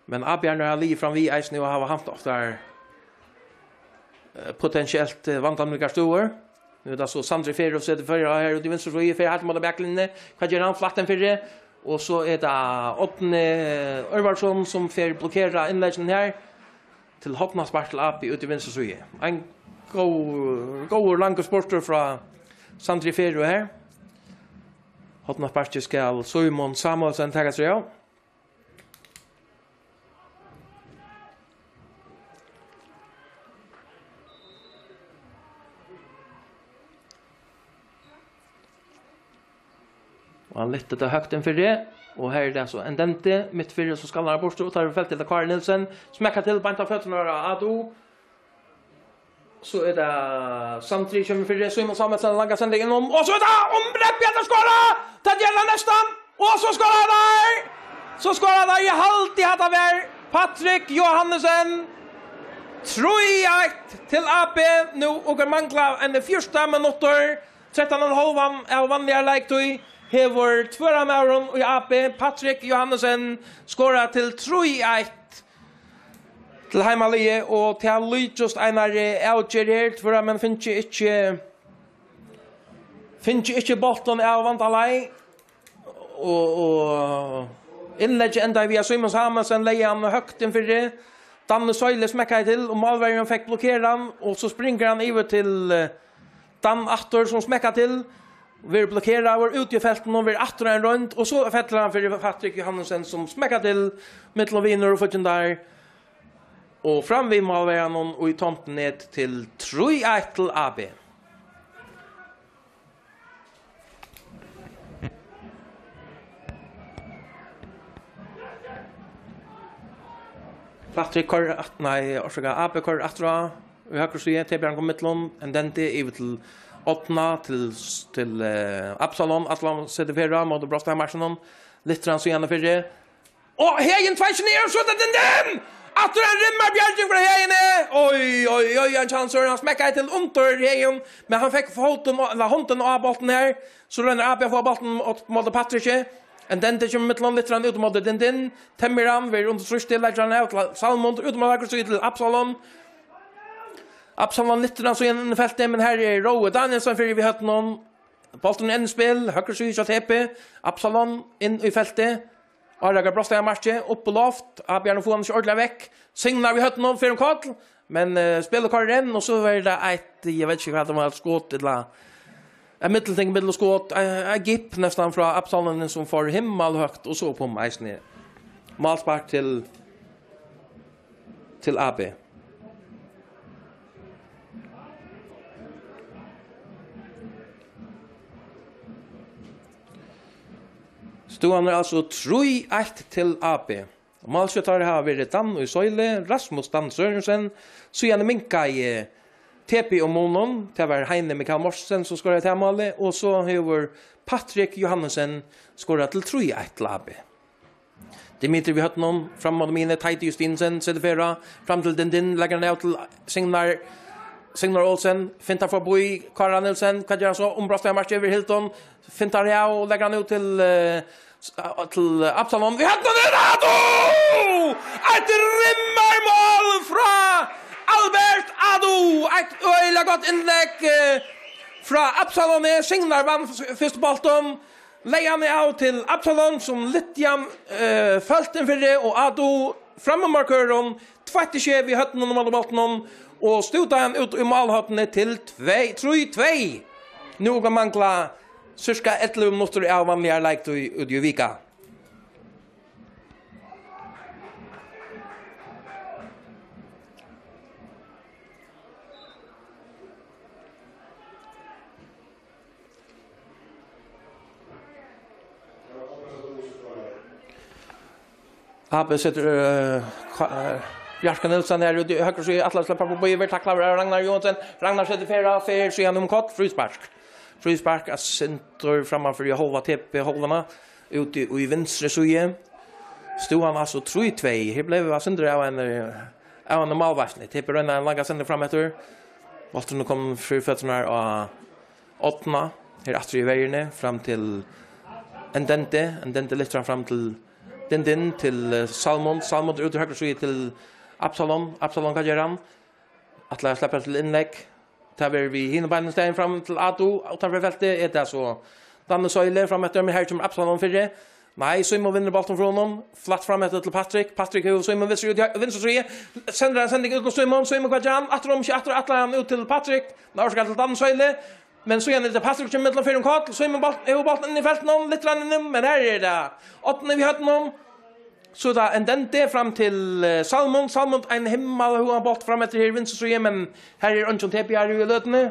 Men A B-arnir hava ligið fram við eisini og hava havt okkara, eh, potensielt, eh, vandamiklar støður. Nú er tað so Sandri Ferro setur fyri her út í vinstru fløy, fer heilt móti baklinjuni. Hvat ger hann? Flættin fyri. Og so er tað Árni Ørvarsson, sum fer blokkera innlegginum her. Til hornaspark til A B út í vinstru síðu. Ein góð, góður langur spurtur frá Sandri Ferro her. Hornasparkið skal Símun Samuelsen taka seg av. Og hann lyftir tað høgt inn fyri, og her er tað so Ndidi, mitt fyri, so skallar hann burtur, og tá er feltið til Kári Nielsen, smekkar til beint á føturnar á Adu. So er tað Sandri, kemur fyri, Símun Samuelsen, langa sending innom, og so er tað umreppi at skora! Tað ger hann næstan, og so skorar hann! So skorar hann, eg haldi at tað var Patrik Johannesen. Trý eitt til A B, nú okur mangla eini fjúrtan minuttir, trettan og ein hálvan av vanligari leiktíð, hevur tvøroyramaðurin í A B, Patrik Johannesen, skorað til trý eitt til heimaliðið, og tað líkist einari avgerð her, tvøroyrararnir fingu ikki, fingu ikki bóltin av vanda leið. Og, og innleggið endaði við, at Símun Samuelsen legði hann høgt inn fyri. Danny Søyle smekkaði til, og málverjurin fekk blokkerað hann, og so springur hann yvir til, eh, Dan aftur, sum smekkar til, verður blokkeraður úti í feltinum, verður aftur ein roynd, og so fellur hann fyri Patrik Johannesen, sum smekkar til millum vinir og fíggindar, og fram við málverjanum í tómt net til trý eitt til A B. Patrik koyrir aft-, nei, orsaka, A B koyrir aftur á, í høgru síðu, T B R kom millum, Ndende yvir til Árna, til, til, eh, Absalon, Absalon setir ferð á móti Brosteinsmarkinum, lyftir hann síðan fyri, og Heðin tveier seg niður, so er tað Ndenden! Aftur ein rimmarbjarging frá Heðini! Oj, oj, oj, ein kjansur, hann smekkaði til undir Heðin, men hann fekk fótin á, ella hondina á bóltin her, so roynir A B at fáa bóltin á móti Patriki, Ndende kemur millum, lyftir hann út móti Ndenden, temmir hann, verður undir trýsti, leggur hann av til Salmond, út móti høgru síðu til Absalon. Absalon lyftir hann so inn í feltið, men her er Rói Danielsen fyri við høvdinum. Bólturin enn í spæl, høgru síðu hjá T B, Absalon inn í feltið. Árakar Brosteinsmarkið, upp á loft, A B fær hann ikki ordiliga vekk. Signar við høvdinum, fer um koll, men, eh, spælið koyrir enn, og so verður tað eitt, eg veit ikki hvat tað var, skot ella eitt millumting millum skot, eh, eitt gipp næstan frá Absalon, sum fór himmalhøgt, og so upp um eisini. Málspark til, til A B. Støðan er altso trý eitt til A B. Málskjótarar hava verið Dan í Søyle, Rasmus Dan Sørensen, síðani minkaði T B um munin, tað var Heini Mikael Mortensen, sum skoraði tað málið, og so hevur Patrik Johannesen skorað til trý eitt til A B. Dimitri við høvdinum, fram móti miðjuni, Teitur Justinussen setir ferð á, fram til Ndenden, leggur hann av til Signar, Signar Olsen, fintar forbi Kára Nielsen, hvat ger hann so? Um Brosteinsmarkið, yvir Hilton, fintar hann av og leggur hann út til, eh, s-, til Absalon. Við høvdinum, Adu! Eitt rimmarmál frá Albert Adu! Eitt øgiliga gott innlegg, eh, frá Absaloni. Signar vann f-, fyrstu bóltin. Legði hann av til Absalon, sum lyfti hann, eh, fótin fyri, og Adu frammanmarkørin tveitti seg við høvdinum um bóltin og stútaði hann út í málhornið til tvey, trý tvey. Nú okur mangla sirka ellivu minuttir av vanligari leiktíð úti í Vika. A B setir, eh, Ka-, eh, Bjarka Nielsen her úti í høgru síðu, ætlar at sleppa forbi, verður taklaður av Ragnar Johansen. Ragnar setir ferð á, fer síðan um koll, fríspark. Fríspark, eitt sindur frammanfyri hálva T B-hálvuna, úti í vinstru síðu. Støðan altso trý tvey. Her bleiv eitt sindur av ein, eh, av ein málveitslu. T B roynir eina langa sending frameftir. Bólturin er komin fyri føturnar á Árna. Her aftur í verjuni, fram til Ndenden. Ndenden lyftir hann fram til Ndenden, til, eh, Salmond. Salmond er úti í høgru síðu til Absalon. Absalon, hvat ger hann? Ætlar at sleppa til innlegg. Tað verður við hinum beinanvegin fram til Adu, uttanfyri feltið, er tað so Danny Søyle frameftir, men her kemur Absalon fyri. Nei, Símun vinnur bóltin frá honum, flatt frameftir til Patrik. Patrik hevur Símun við sær út í hø-, vinstru síðu, sendir eina sending út til Símun. Símun, hvat ger hann? Aftur um, ikki aftur, ætlar hann út til Patrik. Nei, orsaka, til Danny Søyle. Men síðan er tað Patrik sum millum, fer um koll. Símun bólt-, hevur bóltin inn í feltinum, lyftir hann inn, men her er tað Árni við høvdinum. So er tað Ndenden fram til, eh, Salmond. Salmond, ein himmalhøgan bólt frameftir her í vinstru síðu, men her er eingin T B R í løtuni.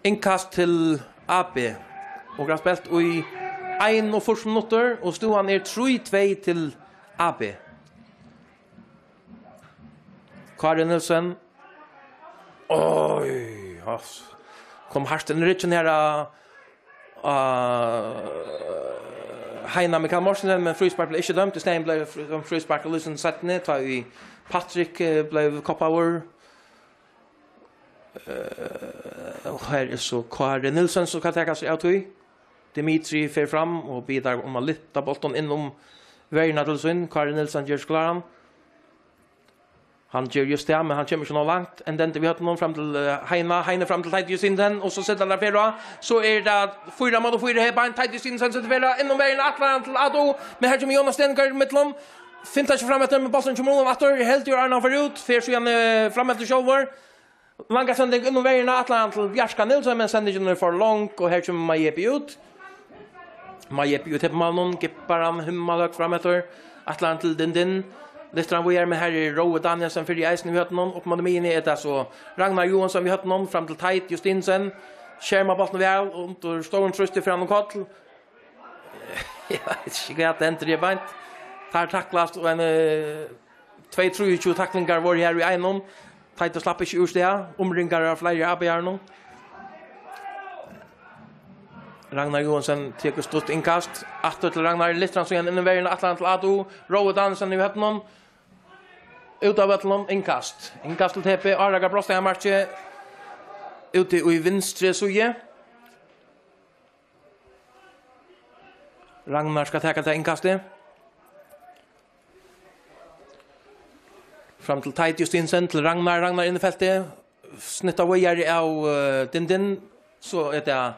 Innkast til A B. Okur hava spælt í einogfýrs minuttir, og støðan er trý tvey til A B. Kári Nielsen. Oj, ass. Kom hart inn í ryggen her av, av Heina Mikael Mortensen, men fríspark bleiv ikki dømt. Í staðin bleiv frí-, dømt fríspark av Lýsen seinni, tá ið Patrick, eh, bleiv koppaður. Eh, og her er so Kári Nielsen, sum skal taka seg av tí. Dimitri fer fram og biður um at lyfta bóltin inn um verjuna til sín. Kári Nielsen ger seg kláran. Hann ger júst tað, men hann kemur ikki nóg langt. Enn við høvdinum fram til, eh, Heina. Heina fram til Teitur Justinussen, og so setur hann ferð á. So er tað fýra móti fýra her, beint Teitur Justinussen setur ferð á. Inn um verjuna, ætlar hann til Ado, men her kemur Jónas Stengaard í millum. Fimtan fram eftir, men bólturin kemur undan aftur. Heldur Arnan fer út, fer síðan, eh, fram eftir sjálvur. Langa sending inn um verjuna, ætlar hann til Bjarka Nielsen, men sendingin er for long, og her kemur Majepi út. Majepi út her á málinum, gippar hann himmalhøgt fram eftir, ætlar hann til Dindin. Lyftir hann víðari, men her er Rói Danielsen fyri eisini við høvdinum. Upp móti miðjuni er tað so Ragnar Johansson við høvdinum, fram til Teit Justinussen. Skermar bóltin væl, undir stórum trýsti fer hann um koll. Eg veit ikki, hvat hendir her beint. Teir taklast, og ein, eh, tvey trýogtjúgu taklingar vóru her í einum. Teitur slapp ikki úr stað, umringaður av fleiri avbjóðarum. Ragnar Johansen tekur stutt innkast. Aftur til Ragnar, lyftir hann síðan inn í verjuna, ætlar hann til Ado. Rói Danielsen í høvdinum. Út av vøllinum, innkast. Innkast til T P, árakar brotsteig av marki. Úti í vinstru síðu. Ragnar skal taka tað innkastið. Fram til Teit Justinussen, til Ragnar. Ragnar inn í feltið. Snittar víðari av, eh, Dindin. So er tað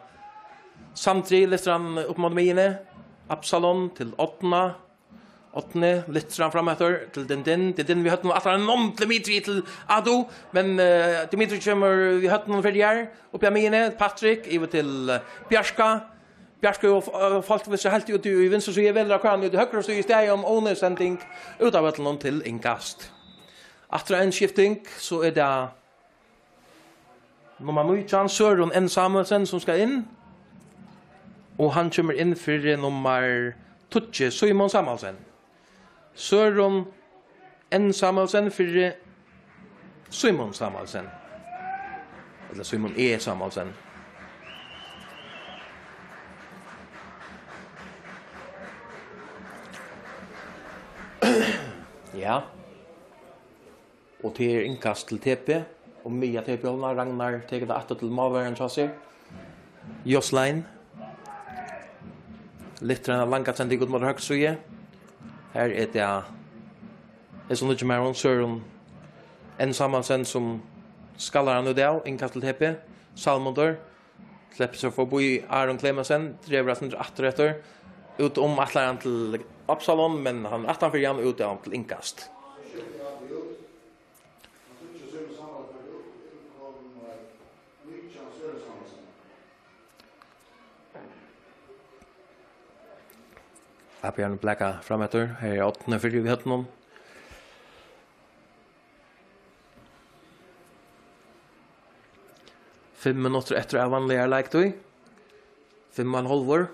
Sandri, lyftir hann upp móti miðjuni. Absalon til Árna. Árni lyftir hann fram eftir til Dindin. Dindin við høvdinum, ætlar hann um til Dimitri, til Ado, men, eh, Dimitri kemur við høvdinum fyri her, uppi á miðjuni. Patrick, yvir til, eh, Bjarka. Bjarka og, eh, fólk við seg heilt út í, í vinstru síðu, velur at koyra hann út í høgru síðu í staðin, um óneyðsending út av vøllinum til innkast. Aftur ein skifting, so er tað nummar nítjan, Søren N. Samuelsen, sum skal inn. Og hann kemur inn fyri nummar tíggju, Símun Samuelsen. Søren N. Samuelsen fyri Símun Samuelsen. Ella Símun E. Samuelsen. Ja. Og tað er innkast til T P, og miðja T P-hálvuna. Ragnar tekur tað aftur til málverjan hjá sær. Joslain. Lyftir eina langa sending út móti høgru síðu. Her er tað, hesin nýggi maðurin, Søren N. Samuelsen, sum skallar hann út av. Innkast til T P. Salmundur. Sleppur so forbí Aron Clemensen, dregur eitt sindur aftur eftir. Út um ætlar hann til Absalon, men hann er aftan fyri hann, út av til innkast. Abjørn blaka fram eftir. Her er Árni fyri við høvdinum. Fimm minuttir eftir av vanligari leiktíð. Fimm og ein hálvur.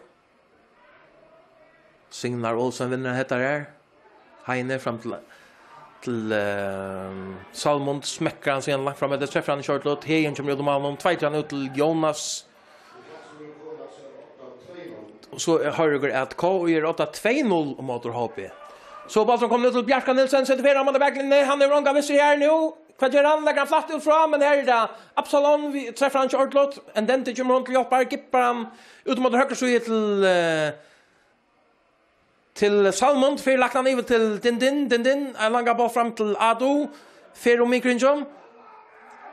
Signar Olsen vinnur hetta her. Heine fram til, til, eh, Salmond, smekkar hann síðan langt fram eftir, treftir hann í shortlut. Heðin kemur út um málinum, tveitir hann út til Jónas. Og so er, hoyrir okur, at K I er átta tvey null móti H B. So bólturin komin út til Bjarka Nielsen, setur fyri hann á baklinjuni. Hann hevur ongan vinstru her nú. Hvat ger hann? Leggur hann flatt út frá, men her er tað Absalon, við, treftir hann ikki ordiliga. Endendi kemur hon til hjálpar, gippar hann út móti høgru síðu til, eh, til Salmond, fær lagt hann yvir til Dindin, Dindin, ein langan bólt fram til Ado, fer um mikringin,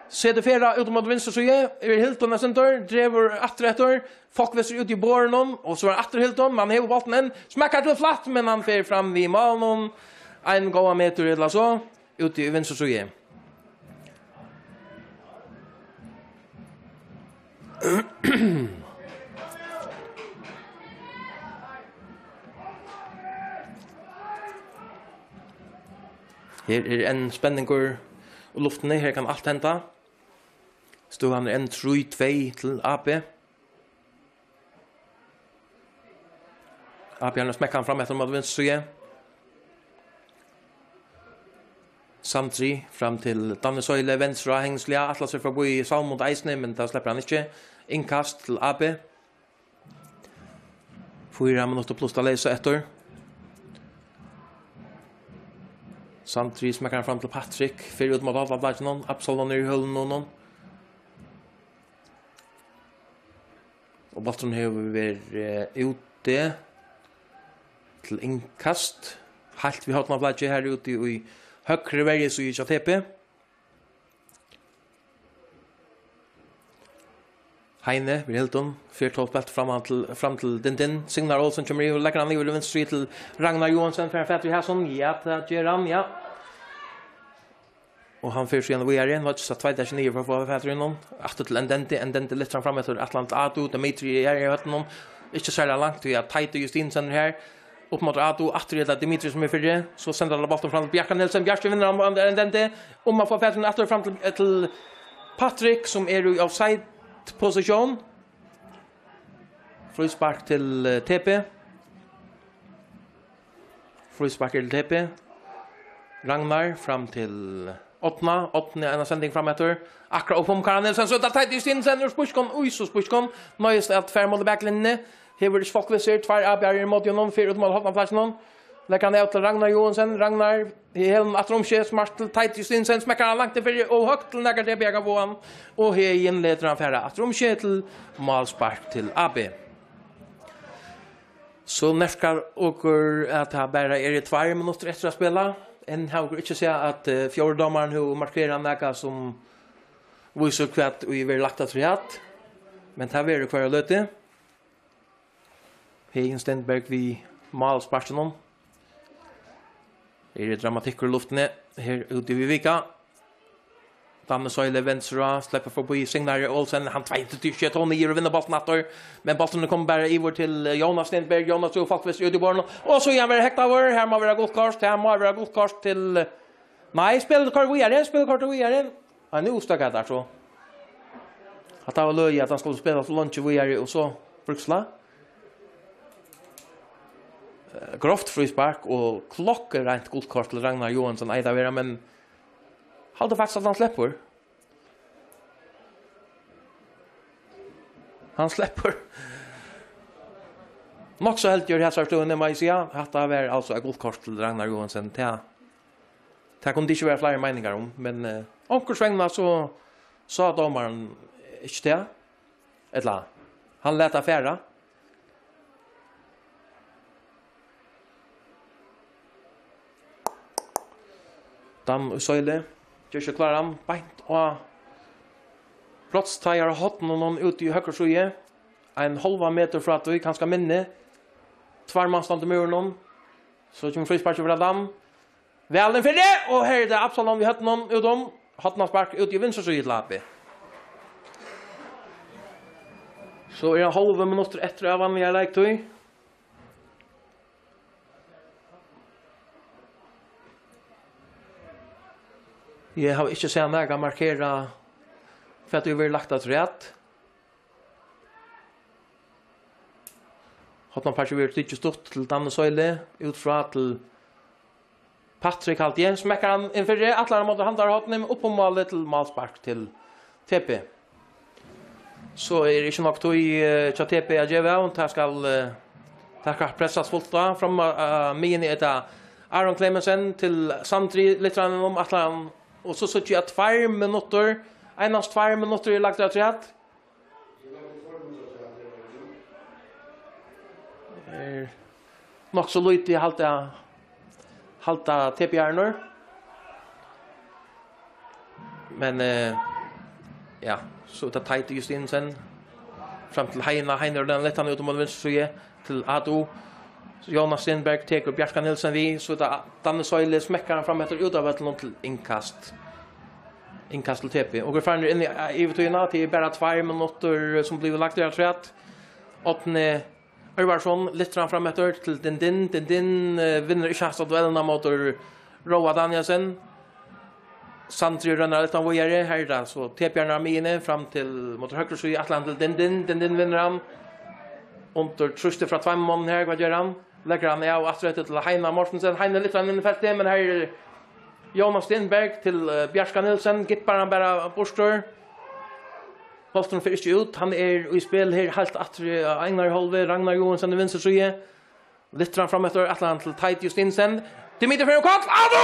setur fyri út móti vinstru síðu, er hildin eitt sindur, dregur aftur eftir, fokvist út í borðinum, og so er aftur hildin, men hevur bóltin enn, smekkar til flatt, men hann fer fram við málinum, ein góðan metur ella so. Úti í vinstru síðu. Her er enn spenningur í luftini, her kann alt henda. Støðan er enn trý tvey til A B. Abjørn smekkar hann fram eftir móti vinstru síðu. Sandri fram til Danny Søyle, venstra, hengsliga, ætlar sær forbí Salmond eisini, men tað sleppur hann ikki. Innkast til A B. Fýra minuttir pluss tað leysa eftir. Sandri smekkar hann fram til Patrik, fer út móti hálvflakkinum, Absalon er í hølunum á honum. Og bólturin hevur verið, eh, úti til innkast. Heilt við hornaflakið her úti í høgru verjusíðu hjá T B. Heini, við Hildum, fer tó spælt fram til, fram til Din Din. Signar Olsen kemur yvir, leggur hann yvir til vinstru til Ragnar Johansen, fer hann fatur í hasum? Ja, tað ger hann, ja. Og hann fer síðan víðari, nú er tað Tveita ikki niður fyri at fáa fatur í honum. Aftur til Ndendi, Ndendi lyftir hann fram eftir, ætlar hann til Adu, Dimitri er í høvdinum. Ikki serliga langt, tí at Teitur Justinsen er her. Upp móti Adu, aftur er tað Dimitri sum er fyri. So sendir hann bóltin fram til Bjarka Nielsen, Bjarki vinnur hann, Ndendi. Um at fáa fatur aftur fram til, til Patrik, sum er í offside-posisjón. Fríspark til, eh, T B. Fríspark er til T B. Ragnar fram til Árna. Árni, eina sending fram eftir. Akkurát upp um Karan Nielsen, so er tað Teitur Justinsen úr spískum, í so spískum. Noyðist at fara móti baklinjuni. Hevur ikki fólk við sær. Tveir avberarar móti honum, fer út móti hornaflakkinum. Leggur hann av til Ragnar Johansen. Ragnar, her hevur hann aftur umskeið, smart til Teitur Justinsen. Smekkar hann langt inn fyri og høgt til nakar T B kan fáa hann. Og Heðin letur hann fara aftur umskeið til málspark til A B. So nærkar okur, at tað bara eru tveir minuttir eftir at spæla. Enn hava okur ikki sæð, at, eh, fjórði dómarin hevur markerað nakað, sum vísir, hvat ið verður lagt afturat. Men tað verður hvørja løtu. Heðin Stenberg við málsparkinum. Her er dramatikkur í luftini. Her úti við Vika. Danne Søyle venstre, sleppur forbi Signar Olsen, hann tveitir til Kjetil niður og vinnur bóltin aftur, men bólturin er komin bara yvir til, eh, Jonas Stenberg, Jonas trýr faktiskt út í borðið, og so er hann verið hektaður, her má vera gult kort, her má vera gult kort til, nei, spælir kort víðari, spælir kort víðari, ja, nú steðgar tað so. At tað var løgið, at hann skuldi spæla so langt víðari, og so bríksla. Eh, grovt fríspark og klokkereint gult kort til Ragnar Johansen, eitur at vera, men haldi faktiskt, at hann sleppur. Hann sleppur. Nokk so heldigur í hasari støðuni, má eg siga. Hatta var altso eitt gult kort til Ragnar Johansen. Tað, tað kunnu ikki vera fleiri meiningar um, men, eh, onkursvegna so sá dómarin ikki tað. Ella, hann læt tað fara. Dan Søyle ger seg kláran, beint á brotsteigara horninum úti í høgru síðu. Ein hálvan metur frá tí, kanska minni. Tveir mann standa í múrinum. So kemur frísparkið frá Dan. Væl inn fyri, og her er tað Absalon við høvdinum út um. Hornaspark út í vinstru síðu til A B. So er tað hálvur minuttur eftir av vanligari leiktíð. Eg havi ikki sæð nakað markera hvat ið verður lagt afturat. Hornasparkið verður tikið stutt til Danne Søyle, út frá til Patrik, haldi eg, smekkar hann inn fyri, ætlar hann móti handarhorni, upp um málið til málspark til T B. So er ikki nokk tíð, eh, hjá T B at geva av, tað skal, eh, tað skal pressast fult á, fram á, á miðjuni er tað Aron Clemensen til Sandri, lyftir hann um, ætlar hann, og so síggi eg at tveir minuttir, einans tveir minuttir er lagt afturat. Er nokk so lítið halda, halda T-bjarnur. Men, eh, ja, so er tað Teitur Justinsen. Fram til Heina. Heina er den lett, hann er út um vinstru síðu til Adu. Jonas Stenberg tekur Bjarka Nielsen við, so er tað Danne Søyle, smekkar hann fram eftir út av vøllinum til innkast. Innkast til T B. Og vit fara inn í, eh, yvirtíðina, tað er bara tveir minuttir, eh, sum blíva lagdir afturat. Árni Ørvarsson lyftir hann fram eftir til Din Din. Din Din, eh, vinnur ikki hasa duellina móti Róa Danielsen. Sandri rennur lyftan víðari. Her er tað so T-bjarnar á miðjuni, fram til móti høgru síðu, ætlar hann til Din Din. Din Din vinnur hann. Undir trýsti frá tveimum monnum her, hvat ger hann? Leggur hann av aftur eftir til Heina Mortensen. Heina lyftir hann inn í feltið, men her er Jonas Stenberg til, eh, Bjarka Nielsen. Gippar hann bara burtur. Bólturin fer ikki út. Hann er í spæl her heilt aftur á egnari hálvu. Ragnar Johansen í vinstru síðu. Lyftir hann fram eftir, ætlar hann til Teitur Justinsen. Dimitri fer um koll. Adu!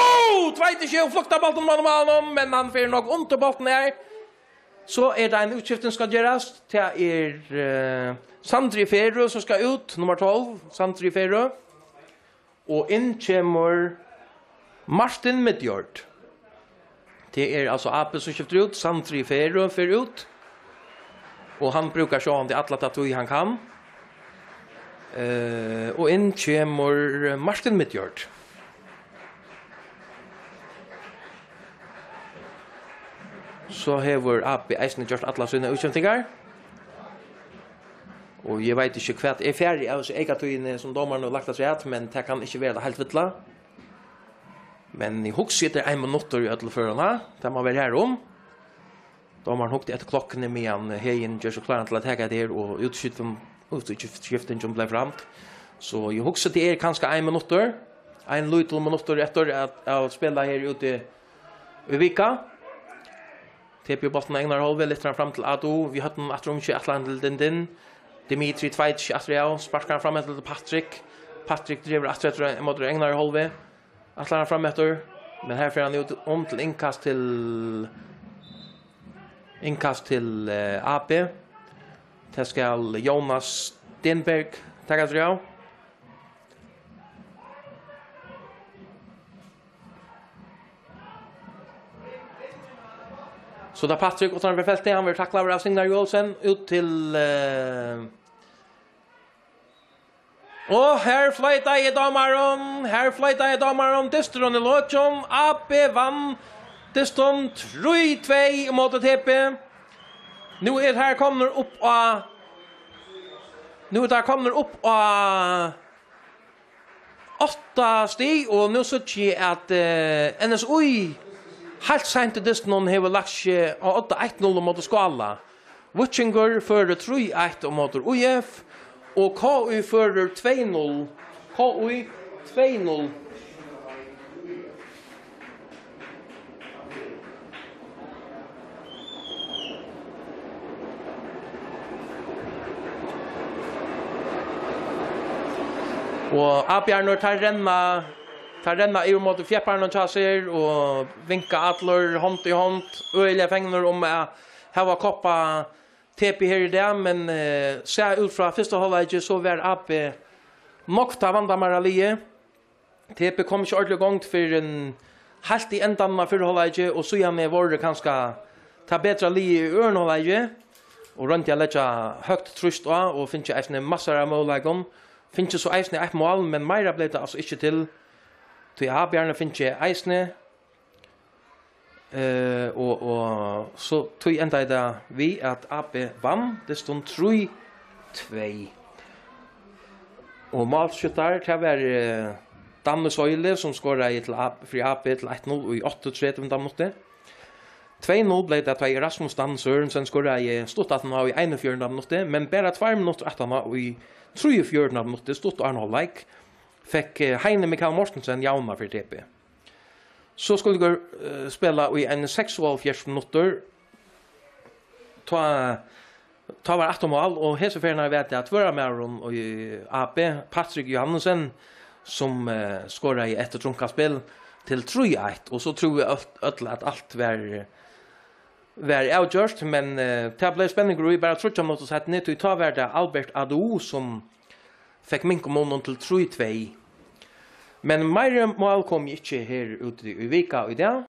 Tveitir seg og fluktar bóltin móti málinum, men hann fer nokk undir bóltin her. So er tað ein útskifting skal gerast. Tað er, eh, Sandri Ferø sum skal út, nummar tólv, Sandri Ferø. Og inn kemur Martin Midjord. Tað er altso A B sum skiftir út. Sandri Ferø fer út. Og hann brúkar sjálvandi alla ta tíð hann kann. Eh, og inn kemur Martin Midjord. So hevur A B eisini gjørt allar sínar útskiftingar. Og eg veit ikki, hvat er farið av hesi eykatíðini, sum dómarin hevur lagt afturat, men tað kann ikki vera tað heilt villa. Men eg hugsi, tað er ein minuttur í øllum førum, ha? Tað má vera har um. Dómarin hugdi eftir klokkuni, meðan Heðin ger seg kláran til at taka hetta her, og útskifting, útskiftingin bleiv framd. So eg hugsi, tað er kanska ein minuttur, ein lítil minuttur eftir at, at spæla her úti í Vika. Tekur bóltin á egna hálvuna, lyftir hann fram til Adu. Við høvdinum aftur um seg, ætlar hann til Dindin. Dimitri tveitir seg aftur av, sparkar hann fram eftir til Patrik. Patrik dregur aftur eftir móti egna hálvuni. Ætlar hann fram eftir, men her fer hann út um til innkast til, innkast til, eh, A B. Tað skal Jonas Stenberg taka seg av. So tað er Patrik uttan fyri feltið, hann verður taklaður av Signar Joelsen út til, eh, og her floytaði dómarin, her floytaði dómarin, dysturin er lokin, A B vann dystin trý tvey ímóti T B. Nú er her komnir upp á, nú er her komnir upp á átta stig, og nú síggi eg, at, eh, N S Í heilt seint í dystinum hevur lagt seg á odda eitt null móti Skála. Víkingur førir trý eitt móti Í F, og K Í førir tvey null. K Í tvey null. Og A-bjarnir, teir renna, teir renna yvir móti fjepparunum hjá sær og vinka allir hond í hond, øgiliga fegnir um at hava koppað T B her í dag, men, eh, sæð út frá fyrsta hálvleiki, so var A B nokk tað vandamikla liðið. T B kom ikki ordiliga í gongd fyrr enn heilt í endanum av fyrra hálvleiki, og síðani vóru kanska tað betra liðið í øðrum hálvleiki, og royndi at leggja høgt trýst á, og fingið eisini massar av møguleikum. Fingið so eisini eitt mál, men meira bleiv tað altso ikki til, tí A-bjarnir fingu eisini. Eh, og, og so tí endaði tað við, at A B vann dystin trý tvey. Og málskjúttar, tað var, eh, Danny Søyle, sum skoraði til A-, fyri A B til eitt null í áttaogtretivunda minutti. Tvey null bleiv tað, tá Erasmus Danny Sørensen skoraði stutt aftaná í einogfjøruti minutti, men bara tveir minuttir aftaná í trýogfjøruti minutti, stutt áðrenn hálvleik, fekk, eh, Heini Mikael Mortensen javnað fyri T B. So skulu vit, eh, spæla í ein seks og hálvfjerðs minuttir. Tá, tá var afturmál, og hesa ferðina var tað at tvøramaðurin í A B, Patrik Johannesen, sum, eh, skoraði eftir trunkaspæl til trý eitt, og so trúðu øll, øll, at alt var, var avgjørt, men, eh, tað bleiv spenningur í bara tríggjar minuttir seinni, tí tá var tað Albert Adu, sum fekk minkamunin til trý tvey. Men meiri mál komu ikki her úti í Vika í dag.